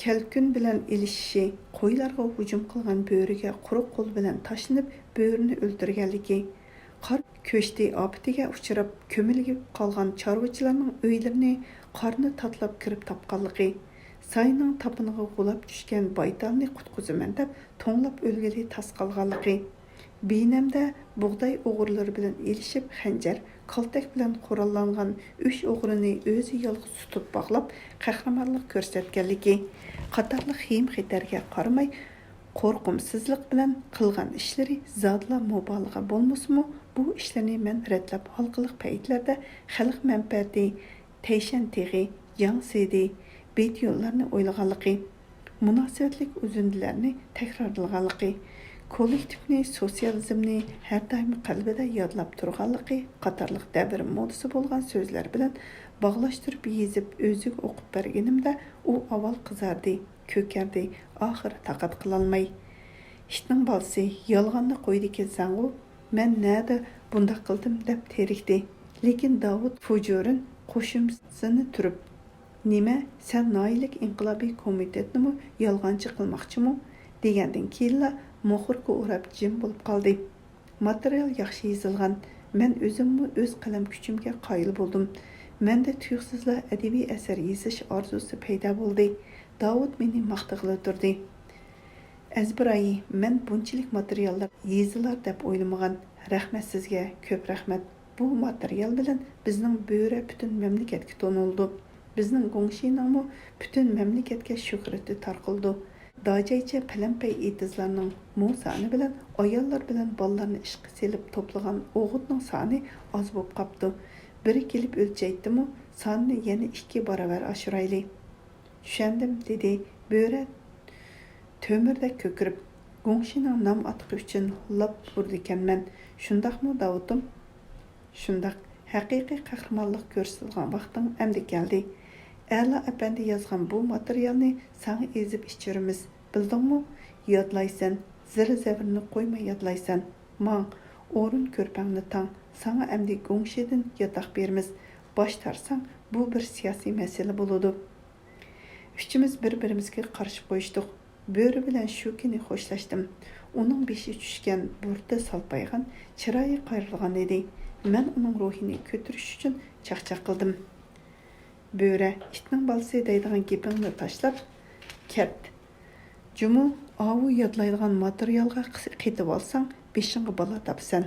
كەلكۈن بىلەن ئېلىشىشى، قويلارغا ھۇجۇم قىلغان بۆرىگە قۇرۇق قول بىلەن تاشلىنىپ، بۆرىنى ئۆلتۈرگەنلىكى، قار كۆچتى ئاپىتىگە ئۇچراپ، كۆمۈلۈپ قالغان چارۋىچىلارنىڭ ئۆيلىرىنى قارنى تاتىلاپ كىرىپ تاپقانلىقى، ساينىڭ تاپىنىغا غۇلاپ چۈشكەن بايتالنى قۇتقۇزىمەن دەپ، توڭلاپ ئۆلگىلى تاس قالغانلىقى، بىنەمدە بۇغداي ئوغرىلىرى بىلەن ئېلىشىپ، خەنجەر، كالتەك بىلەن قوراللانغان ئۈچ ئوغرىنى ئۆزى يالغۇز تۇتۇپ باغلاپ، قەھرىمانلىق كۆرسەتكەنلىكى قاتارلىق خېيىم-خېتەرگە قارىماي، قورقۇمسىزلىق بىلەن قىلغان ئىشلىرى زادىلا مۇبالىغە بولمىسىمۇ، بۇ ئىشلارنى مەن رەتلەپ، ھالقىلىق پەيتلەردە خەلق مەنپەئەتى، تەيشەن تېغى، جياڭسىدى، بېيتيۈنلارنى ئويلىغانلىقى، مۇناسىۋەتلىك ئۈزۈندىلەرنى تەكرارلىغانلىقى، كوللېكتىپنى، سوتسىيالىزمنى ھەر دائىم قەلبىدە يادلاپ تۇرغانلىقى قاتارلىق دەۋر مودىسى بولغان سۆزلەر بىلەن باغلاشتۇرۇپ يېزىپ، ئۆزىگە ئوقۇپ بەرگىنىمدە، ئۇ ئاۋۋال قىزاردى، كۆكەردى، ئاخىرى تاقەت قىلالماي، «ئىتنىڭ بالىسى، يالغاننى قويىدىكەنسەنغۇ، مەن نەدە بۇنداق قىلدىم؟» دەپ تېرىكتى. لېكىن داۋۇت فۇجۇرىن قوشۇمىسىنى تۈرۈپ، «نېمە، سەن ناھىيەلىك ئىنقىلابىي كومىتېتنىمۇ يالغانچى قىلماقچىمۇ؟» دېگەندىن كېيىنلا مۇخبىرغا ئوراپ جىم بولۇپ قالدى. ماتېرىيال ياخشى يېزىلغان. مەن ئۆزۈممۇ ئۆز قەلەم كۈچۈمگە قايىل بولدۇم. مەندە تۇيۇقسىزلا ئەدەبىي ئەسەر يېزىش ئارزۇسى پەيدا بولدى. داۋۇت مېنى ماختىغىلى تۇردى. «ئەزبىرايى، مەن بۇنچىلىك ماتېرىياللار يېزىلار دەپ ئويلىمىغان. رەھمەت سىزگە، كۆپ رەھمەت. بۇ ماتېرىيال بىلەن بىزنىڭ بۆرە پۈتۈن مەملىكەتكە تونۇلىدۇ. بىزنىڭ گۇڭشىنىڭمۇ پۈتۈن مەملىكەتكە شۆھرىتى تارقىلىدۇ. داجايچە پەلەمپەي ئېتىزلارنىڭ مو سانى بىلەن ئاياللار بىلەن بالىلارنى ئىشقا سېلىپ توپلىغان ئوغۇتنىڭ سانى ئاز بولۇپ قاپتۇ. بىرى كېلىپ ئۆلچەيتتىمۇ، سانىنى يەنە ئىككى باراۋەر ئاشۇرايلى.» «چۈشەندىم،» دېدى بۆرە تۆمۈردەك كۆكىرىپ. «گۇڭشىنىڭ نام ئاتىقى ئۈچۈن لاپ ئۇرىدىكەنمەن. شۇنداقمۇ، داۋۇتۇم؟» «شۇنداق. ھەقىقىي قەھرىمانلىق كۆرسىتىدىغان ۋاقتىڭ ئەمدى كەلدى. ئەلا ئەپەندى يازغان بۇ ماتېرىيالنى ساڭا ئېزىپ ئىچۈرىمىز، بىلدىڭمۇ؟ يادلايسەن، زىر-زەۋرنى قويماي يادلايسەن. ماڭ، ئورۇن كۆرپەڭنى تاڭ، ساڭا ئەمدى گۇڭشىدىن ياتاق بېرىمىز. باش تارتساڭ، بۇ بىر سىياسىي مەسىلە بولىدۇ.» ئۈچىمىز بىر-بىرىمىزگە قارىشىپ قويۇشتۇق. بۆرە بىلەن شۇ كۈنى خوشلاشتىم. ئۇنىڭ بېشى چۈشكەن، بۇرۇتى سالپايغان، چىرايى قايرىلغان ئىدى. مەن ئۇنىڭ روھىنى كۆتۈرۈش ئۈچۈن چاقچاق قىلدىم. «بۆرە، ئىتنىڭ بالىسى دەيدىغان گېپىڭنى تاشلاپ كەت. جۇمۇ ئاۋۇ يادلايدىغان ماتېرىيالغا قېتىۋالساڭ، بېشىڭغا بالا تاپىسەن.»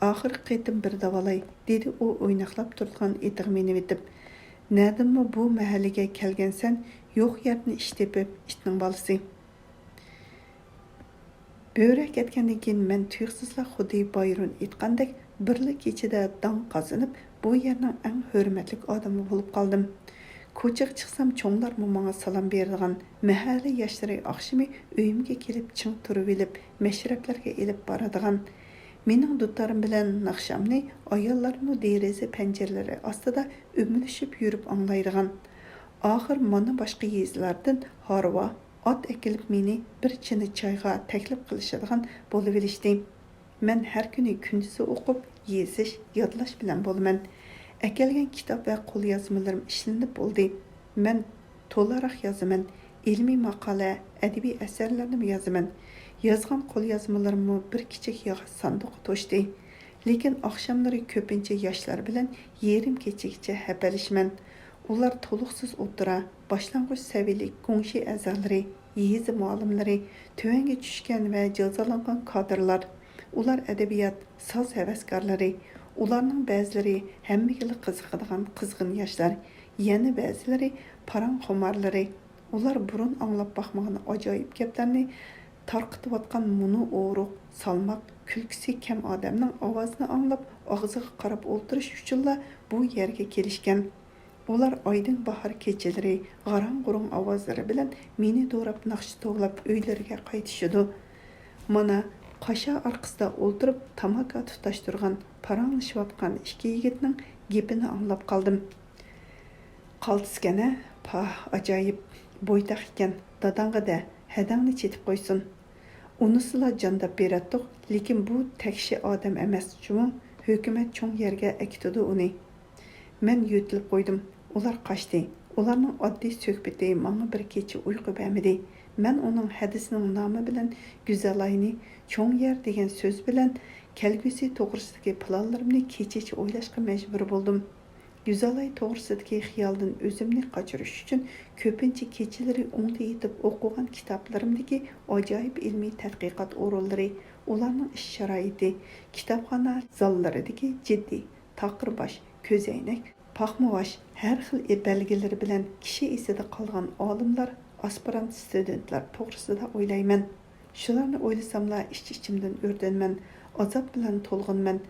«ئاخىرقى قېتىم بىر داۋالاي،» دېدى ئۇ ئويناقلاپ تۇرىدىغان ئېتىغا مېنىۋېتىپ. «نەدىنمۇ بۇ مەھەللىگە كەلگەنسەن، يوق يەردىن ئىش تېپىپ، ئىتنىڭ بالىسى.» بۆرە كەتكەندىن كېيىن مەن تۇيۇقسىزلا خۇددى بايرون ئېيتقاندەك بىرلا كېچىدە داڭ قازىنىپ، بۇ يەرنىڭ ئەڭ ھۆرمەتلىك ئادىمى بولۇپ قالدىم. كوچىغا چىقسام، چوڭلارمۇ ماڭا سالام بېرىدىغان، مەھەللە ياشلىرى ئاخشىمى ئۆيۈمگە كېلىپ چىڭ تۇرۇۋېلىپ، مەشرەپلەرگە ئېلىپ بارىدىغان، مېنىڭ دۇتارىم بىلەن ناخشامنى ئاياللارمۇ دېرىزە پەنجىرىلىرى ئاستىدا ئۆمىلىشىپ يۈرۈپ ئاڭلايدىغان. ئاخىر مانا باشقا يېزىلاردىن ھارۋا، ئات ئەكېلىپ مېنى بىر چىنە چايغا تەكلىپ قىلىشىدىغان بولۇۋېلىشتى. مەن ھەر كۈنى كۈندۈزى ئوقۇپ، يېزىش، يادلاش بىلەن بولىمەن. ئەكەلگەن كىتاب ۋە قوليازمىلىرىم ئىشلىنىپ بولدى. مەن تولىراق يازىمەن، ئىلمىي ماقالە، ئەدەبىي ئەسەرلەرنىمۇ يازىمەن. يازغان قوليازمىلىرىممۇ بىر كىچىك ياغاچ ساندۇققا توشتى. لېكىن ئاخشاملىرى كۆپىنچە ياشلار بىلەن يېرىم كېچىگىچە ھەپىلىشىمەن. ئۇلار تولۇقسىز ئوتتۇرا، باشلانغۇچ سەۋىيەلىك گۇڭشى ئەزالىرى، يېزا مۇئەللىملىرى، تۆۋەنگە چۈشكەن ۋە جازالانغان كادىرلار. ئۇلار ئەدەبىيات، ساز ھەۋەسكارلىرى. ئۇلارنىڭ بەزىلىرى ھەممىگىلا قىزىقىدىغان قىزغىن ياشلار، يەنە بەزىلىرى پاراڭ خۇمارلىرى. ئۇلار بۇرۇن ئاڭلاپ باقمىغان ئاجايىپ گەپلەرنى تارقىتىۋاتقان مۇنۇ ئورۇق، سالماق، كۈلكىسى كەم ئادەمنىڭ ئاۋازىنى ئاڭلاپ، ئاغزىغا قاراپ ئولتۇرۇش ئۈچۈنلا بۇ يەرگە كېلىشكەن. ئۇلار ئايدىڭ باھار كېچىلىرى غاراڭ-غۇرۇڭ ئاۋازلىرى بىلەن مېنى دوراپ ناخشا توۋلاپ ئۆيلىرىگە قايتىشىدۇ. مانا، قاشا ئارقىسىدا ئولتۇرۇپ تاماكا تۇتاشتۇرغان، پاراڭلىشىۋاتقان ئىككى يىگىتنىڭ گېپىنى ئاڭلاپ قالدىم. قالتىسكەن ھە؟ پاھ، ئاجايىپ. بويتاق ئىكەن، داداڭغا دە، ھەدەڭنى چېتىپ قويسۇن. ئۇنىسىلا جان دەپ بېرەتتۇق، لېكىن بۇ تەكشى ئادەم ئەمەس جۇمۇ، ھۆكۈمەت چوڭ يەرگە ئەكېتىدۇ ئۇنى. مەن يۆتىلىپ قويدۇم، ئۇلار قاچتى. ئۇلارنىڭ ئاددىي سۆھبىتى ماڭا بىر كېچە ئۇيقۇ بەرمىدى. مەن ئۇنىڭ ھەدىسىنىڭ نامى بىلەن گۈزەلاينى، چوڭ يەر دېگەن سۆز بىلەن كەلگۈسى توغرىسىدىكى پىلانلىرىمنى كېچىچە ئويلاشقا مەجبۇر بولدۇم. گۈزەلاي توغرىسىدىكى خىيالدىن ئۆزۈمنى قاچۇرۇش ئۈچۈن كۆپىنچە كېچىلىرى ئوڭدا يېتىپ ئوقۇغان كىتابلىرىمدىكى ئاجايىپ ئىلمىي تەتقىقات ئورۇنلىرى، ئۇلارنىڭ ئىش شارائىتى، كىتابخانا زاللىرىدىكى جىددىي، تاقىر باش، كۆزەينەك، پاخمىۋاش، ھەر خىل بەلگىلىرى بىلەن كىشى ئېسىدە قالغان ئالىملار، ئاسپىرانت ستۇدېنتلار توغرىسىدا ئويلايمەن. شۇلارنى ئويلىساملا ئىچ-ئىچىمدىن ئۆرتەنمەن، ئازاب بىلەن تولغىنىمەن.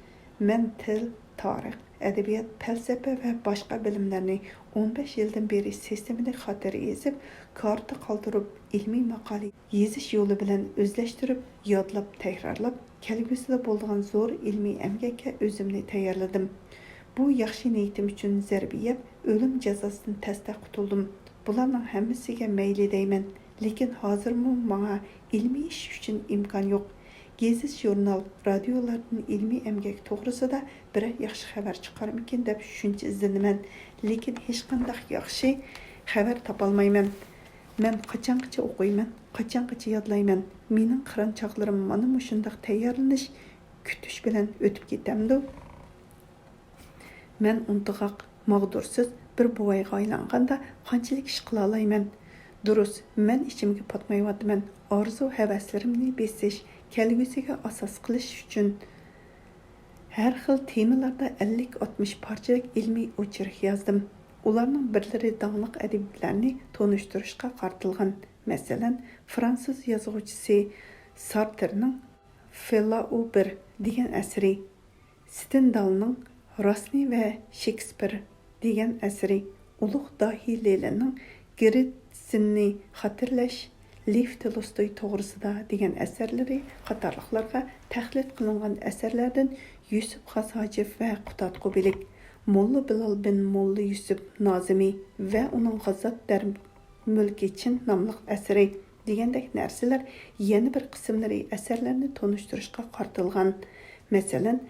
مەن تىل، تارىخ، ئەدەبىيات، پەلسەپە ۋە باشقا بىلىملەرنى ئون بەش يىلدىن بېرى سىستېمىلىك خاتىرە يېزىپ، كارتا قالدۇرۇپ، ئىلمىي ماقالە يېزىش يولى بىلەن ئۆزلەشتۈرۈپ، يادلاپ، تەكرارلاپ، كەلگۈسىدە بولىدىغان زور ئىلمىي ئەمگەككە ئۆزۈمنى تەييارلىدىم. بۇ ياخشى نىيىتىم ئۈچۈن زەربە يەپ، ئۆلۈم جازاسىدىن تەستە قۇتۇلدۇم. بۇلارنىڭ ھەممىسىگە مەيلى دەيمەن، لېكىن ھازىرمۇ ماڭا ئىلمىي ئىش ئۈچۈن ئىمكان يوق. گېزىت-ژۇرنال، رادىيولاردىن ئىلمىي ئەمگەك توغرىسىدا بىرەر ياخشى خەۋەر چىقارمىكىن دەپ شۇنچە ئىزدىنىمەن، لېكىن ھېچقانداق ياخشى خەۋەر تاپالمايمەن. مەن قاچانغىچە ئوقۇيمەن، قاچانغىچە يادلايمەن؟ مېنىڭ قىران چاغلىرىم مانا مۇشۇنداق تەييارلىنىش، كۈتۈش بىلەن ئۆتۈپ كېتەمدۇ؟ مەن ئۇنتۇغاق، ماغدۇرسىز بىر بوۋايغا ئايلانغاندا قانچىلىك ئىش قىلالايمەن؟ دۇرۇس، مەن ئىچىمگە پاتمايۋاتىمەن. ئارزۇ-ھەۋەسلىرىمنى بېسىش، كەلگۈسىگە ئاساس قىلىش ئۈچۈن ھەر خىل تېمىلاردا ئەللىك-ئاتمىش پارچىلىق ئىلمىي ئوچېرك يازدىم. ئۇلارنىڭ بىرلىرى داڭلىق ئەدىبلەرنى تونۇشتۇرۇشقا قارىتىلغان. مەسىلەن، فرانسۇز يازغۇچىسى سارتېرنىڭ فېلائۇبېر دېگەن ئەسىرى، ستېندالنىڭ راسنى ۋە شېكسپىر دېگەن ئەسىرى، ئۇلۇغ داھىي لېنىننىڭ گېرتسېننى خاتىرىلەش، لېف تولستوي توغرىسىدا دېگەن ئەسەرلىرى قاتارلىقلارغا تەقلىد قىلىنغان ئەسەرلەردىن يۈسۈپ خاس ھاجىپ ۋە قۇتادغۇ بىلىك، موللا بىلال بىن موللا يۈسۈپ نازىمى ۋە ئۇنىڭ غازات دەر مۈلكى چىن ناملىق ئەسىرى دېگەندەك نەرسىلەر يەنە بىر قىسىملىرى ئەسەرلەرنى تونۇشتۇرۇشقا قارىتىلغان. مەسىلەن،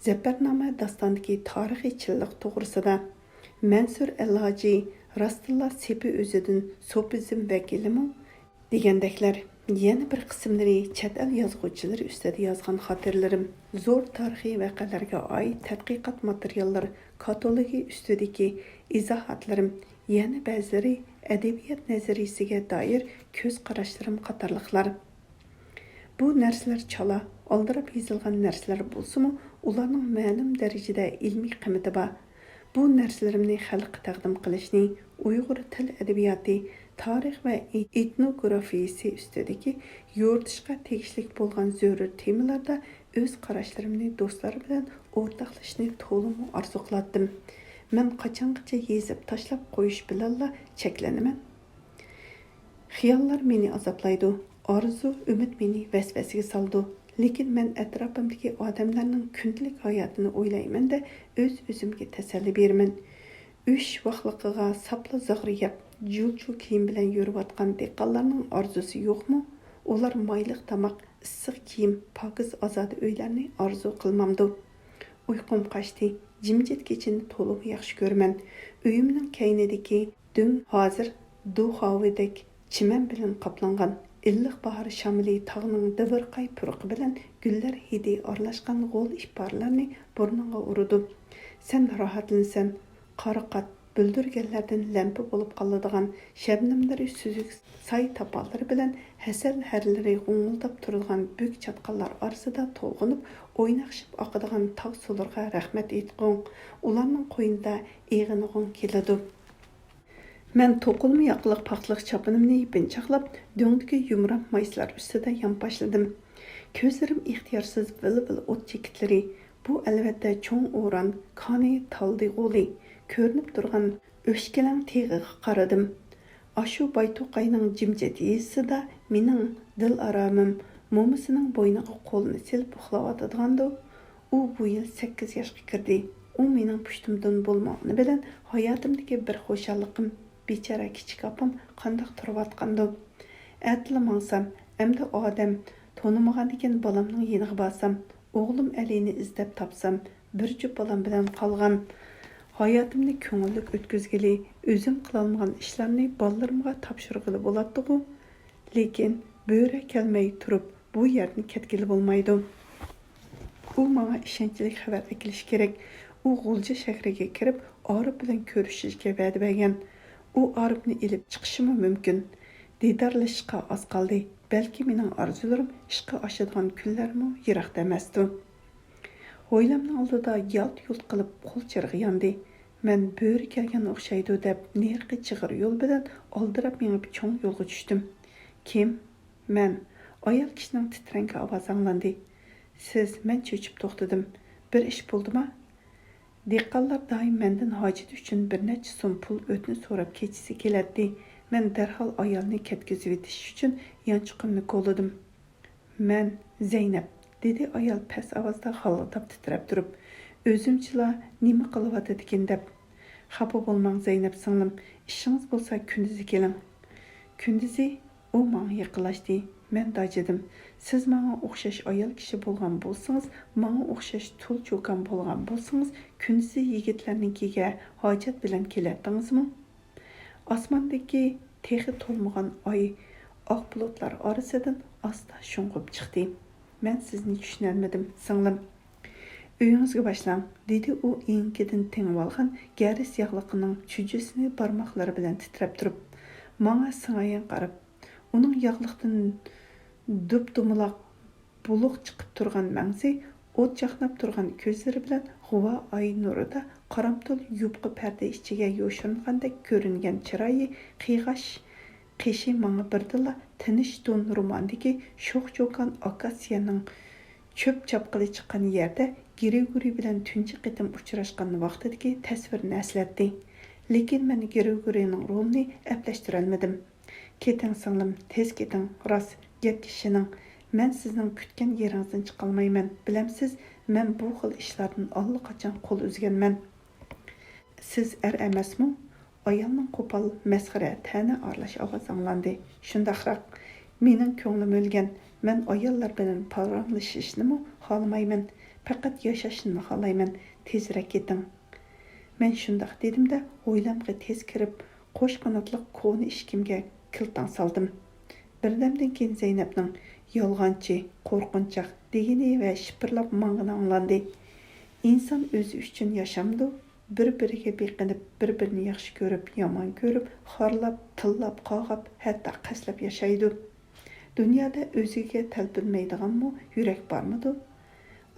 زەپەرنامە داستاندىكى تارىخىي چىنلىق توغرىسىدا، مەنسۇر ئەلھاجى راستتىنلا سېپى ئۆزىدىن سوپىزم ۋەكىلىمۇ دېگەندەكلەر. يەنە بىر قىسىملىرى چەت ئەل يازغۇچىلىرى ئۈستىدە يازغان خاتىرىلىرىم، زور تارىخىي ۋەقەلەرگە ئائىت تەتقىقات ماتېرىياللار كاتالوگى ئۈستىدىكى ئىزاھاتلىرىم، يەنە بەزىلىرى ئەدەبىيات نەزەرىيىسىگە دائىر كۆز قاراشلىرىم قاتارلىقلار. بۇ نەرسىلەر چالا، ئالدىراپ يېزىلغان نەرسىلەر بولسىمۇ، ئۇلارنىڭ مەلۇم دەرىجىدە ئىلمىي قىممىتى بار. بۇ نەرسىلىرىمنى خەلققە تەقدىم قىلىشنى، ئۇيغۇر تىل ئەدەبىياتى، تارىخ ۋە ئېتنوگرافىيىسى ئۈستىدىكى يورۇتۇشقا تېگىشلىك بولغان زۆرۈر تېمىلاردا ئۆز قاراشلىرىمنى دوستلار بىلەن ئورتاقلىشىشنى تولىمۇ ئارزۇ قىلاتتىم. مەن قاچانغىچە يېزىپ تاشلاپ قويۇش بىلەنلا چەكلىنىمەن؟ خىياللار مېنى ئازابلايدۇ، ئارزۇ، ئۈمىد مېنى ۋەسۋەسىگە سالىدۇ. لېكىن مەن ئەتراپىمدىكى ئادەملەرنىڭ كۈندىلىك ھاياتىنى ئويلايمەن-دە، ئۆز-ئۆزۈمگە تەسەللى بېرىمەن. ئۈچ ۋاقلىقىغا ساپلا زاغرا يەپ، جۇلجۇل كىيىم بىلەن يۈرۈۋاتقان دېھقانلارنىڭ ئارزۇسى يوقمۇ؟ ئۇلار مايلىق تاماق، ئىسسىق كىيىم، پاكىز ئازادە ئۆيلەرنى ئارزۇ قىلمامدۇ؟ ئۇيقۇم قاچتى. جىمجىت كېچىنى تولىمۇ ياخشى كۆرىمەن. ئۆيۈمنىڭ كەينىدىكى دۆڭ ھازىر دۇخاۋىدەك چىمەن بىلەن قاپلانغان. ئىللىق باھار شامىلى تاغنىڭ دىۋىرقاي پۇرىقى بىلەن گۈللەر ھىدى ئارىلاشقان غول ئىپارىلەرنى بۇرنۇڭغا ئۇرىدۇ. سەن راھەتلىنىسەن. قارىقات، بۈلدۈرگەنلەردىن لەمپە بولۇپ قالىدىغان شەبنەملىرى سۈزۈك ساي تاپانلىرى بىلەن ھەسەل ھەرلىرى غۇڭۇلداپ تۇرىدىغان بۈك چاتقاللار ئارىسىدا تولغىنىپ ئويناقشىپ ئاقىدىغان تاغ سۇلىرىغا رەھمەت ئېيتقۇڭ. ئۇلارنىڭ قوينىدا ئېغىنىغۇڭ كېلىدۇ. مەن توقۇلما ياقىلىق پاختىلىق چاپىنىمنى يېپىنچاقلاپ، دۆڭدىكى يۇمران مايسىلار ئۈستىدە يانپاشلىدىم. كۆزلىرىم ئىختىيارسىز ۋىل-ۋىل ئوت چېكىتلىرى، بۇ ئەلۋەتتە چوڭ ئوران، كانى تالدى غولى، كۆرۈنۈپ تۇرغان ئۆچكىلەڭ تېغىغا قارىدىم. ئاشۇ بايتوقاينىڭ جىمجىت يېزىسىدا مېنىڭ دىل ئارامىم مومىسىنىڭ بوينىغا قولىنى سېلىپ ئۇخلاۋاتىدىغاندۇ؟ ئۇ بۇ يىل سەككىز ياشقا كىردى. ئۇ مېنىڭ پۇشتۇمدىن بولمىغىنى بىلەن ھاياتىمدىكى بىر خۇشاللىقىم. بىچارە كىچىك ئاپام قانداق تۇرۇۋاتقاندۇ؟ ئەتىلا ماڭسام، ئەمدى ئادەم تونۇمىغاندىكىن بالامنىڭ يېنىغا بارسام، ئوغلۇم ئەلىنى ئىزدەپ تاپسام، بىر جۈپ بالام بىلەن قالغان. ھاياتىمنى كۆڭۈللۈك ئۆتكۈزگىلى، ئۆزۈم قىلالمىغان ئىشلارنى بالىلىرىمغا تاپشۇرغىلى بولاتتىغۇ؟ لېكىن بۆرە كەلمەي تۇرۇپ، بۇ يەردىن كەتكىلى بولمايدۇ. ئۇ ماڭا ئىشەنچلىك خەۋەر ئەكېلىشى كېرەك. ئۇ غۇلجا شەھىرىگە كىرىپ، ئارىپ بىلەن كۆرۈشۈشكە ۋەدە بەرگەن. ئۇ ئارىپنى ئېلىپ چىقىشىمۇ مۇمكىن. دىدارلىشىشقا ئاز قالدى. بەلكى مېنىڭ ئارزۇلىرىم ئىشقا ئاشىدىغان كۈنلەرمۇ يىراقتا ئەمەستۇ. ھويلامنىڭ ئالدىدا يالت-يۇلت قىلىپ قول چىرىغى ياندى. مەن بۆرە كەلگەن ئوخشايدۇ دەپ، نېرىقى چىغىر يول بىلەن ئالدىراپ مېڭىپ چوڭ يولغا چۈشتۈم. كىم؟ مەن. ئايال كىشىنىڭ تىترەڭگە ئاۋازى ئاڭلاندى. سىز؟ مەن چۆچۈپ توختىدىم. بىر ئىش بولدىما؟ دېھقانلار دائىم مەندىن ھاجىتى ئۈچۈن بىر نەچچە سوم پۇل ئۆتنە سوراپ كېچىسى كېلەتتى. مەن دەرھال ئايالنى كەتكۈزۈۋېتىش ئۈچۈن يانچۇقۇمنى كولىدىم. مەن زەينەپ، دېدى ئايال پەس ئاۋازدا غالغىداپ تىترەپ تۇرۇپ، ئۆزۈمچىلا نېمە قىلىۋاتىدىكىن دەپ. خاپا بولماڭ زەينەپ سىڭلىم، ئىشىڭىز بولسا كۈندۈزى كېلىڭ. كۈندۈزى ئۇ ماڭا يېقىنلاشتى. مەن داجىدىم. سىز ماڭا ئوخشاش ئايال كىشى بولغان بولسىڭىز، ماڭا ئوخشاش تۇل چوكان بولغان بولسىڭىز، كۈندۈزى يىگىتلەرنىڭكىگە ھاجەت بىلەن كېلەتتىڭىزمۇ؟ ئاسماندىكى تېخى تولمىغان ئاي ئاق بۇلۇتلار ئارىسىدىن ئاستا شۇڭغۇپ چىقتى. مەن سىزنى چۈشىنەلمىدىم، سىڭلىم. ئۆيىڭىزگە باشلاڭ، دېدى ئۇ ئېڭىكىدىن تېڭىۋالغان گەرىس ياغلىقىنىڭ چۈجىسىنى بارماقلىرى بىلەن تىترەپ تۇرۇپ، ماڭا سىڭايان قاراپ. ئۇنىڭ ياغلىقتىن دۇپدۇمىلاق بۇلۇق چىقىپ تۇرغان مەڭزى، ئوت چاقناپ تۇرغان كۆزلىرى بىلەن غۇۋا ئاي نۇرىدا قارامتۇل يۇپقا پەردە ئىچىگە يوشۇرۇنغاندەك كۆرۈنگەن چىرايى، قىيغاچ قېشى ماڭا بىردىنلا تىنچ تون روماندىكى شوخ چوكان ئاكاسىيەنىڭ چۆپ چاپقىلى چىققان يەردە گرېگورىي بىلەن تۇنجى قېتىم ئۇچراشقان ۋاقتىدىكى تەسۋىرىنى ئەسلەتتى. لېكىن مەن گرېگورىينىڭ رولىنى ئەپلەشتۈرەلمىدىم. كېتىڭ سىڭلىم، تېز كېتىڭ، راست، گەپكە ئىشىنىڭ. مەن سىزنىڭ كۈتكەن يېرىڭىزدىن چىقالمايمەن. بىلەمسىز، مەن بۇ خىل ئىشلاردىن ئاللىقاچان قول ئۈزگەنمەن. سىز ئەر ئەمەسمۇ؟ ئايالنىڭ قوپال، مەسخىرە، تەنە ئارىلاش ئاۋازى ئاڭلاندى. شۇنداقراق. مېنىڭ كۆڭلۈم ئۆلگەن. مەن ئاياللار بىلەن پاراڭلىشىشنىمۇ خالىمايمەن. پەقەت ياشاشنىلا خالايمەن. تېزرەك كېتىڭ. مەن شۇنداق دېدىم-دە، ھويلامغا تېز كىرىپ، قوش قاناتلىق كونا ئىشىكىمگە كىلتاڭ سالدىم. بىردەمدىن كېيىن زەينەپنىڭ «يالغانچى، قورقۇنچاق» دېگىنى ۋە شىپىرلاپ ماڭغىنى ئاڭلاندى. ئىنسان ئۆزى ئۈچۈن ياشامدۇ؟ بىر-بىرىگە بېقىنىپ، بىر-بىرىنى ياخشى كۆرۈپ، يامان كۆرۈپ، خارلاپ، تىللاپ، قاغاپ، ھەتتا قەستلەپ ياشايدۇ. دۇنيادا ئۆزىگە تەلپۈنمەيدىغانمۇ يۈرەك بارمىدۇ؟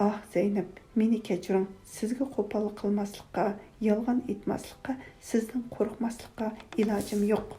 ئاھ، زەينەپ، مېنى كەچۈرۈڭ. سىزگە قوپاللىق قىلماسلىققا، يالغان ئېيتماسلىققا، سىزدىن قورقماسلىققا ئىلاجىم يوق.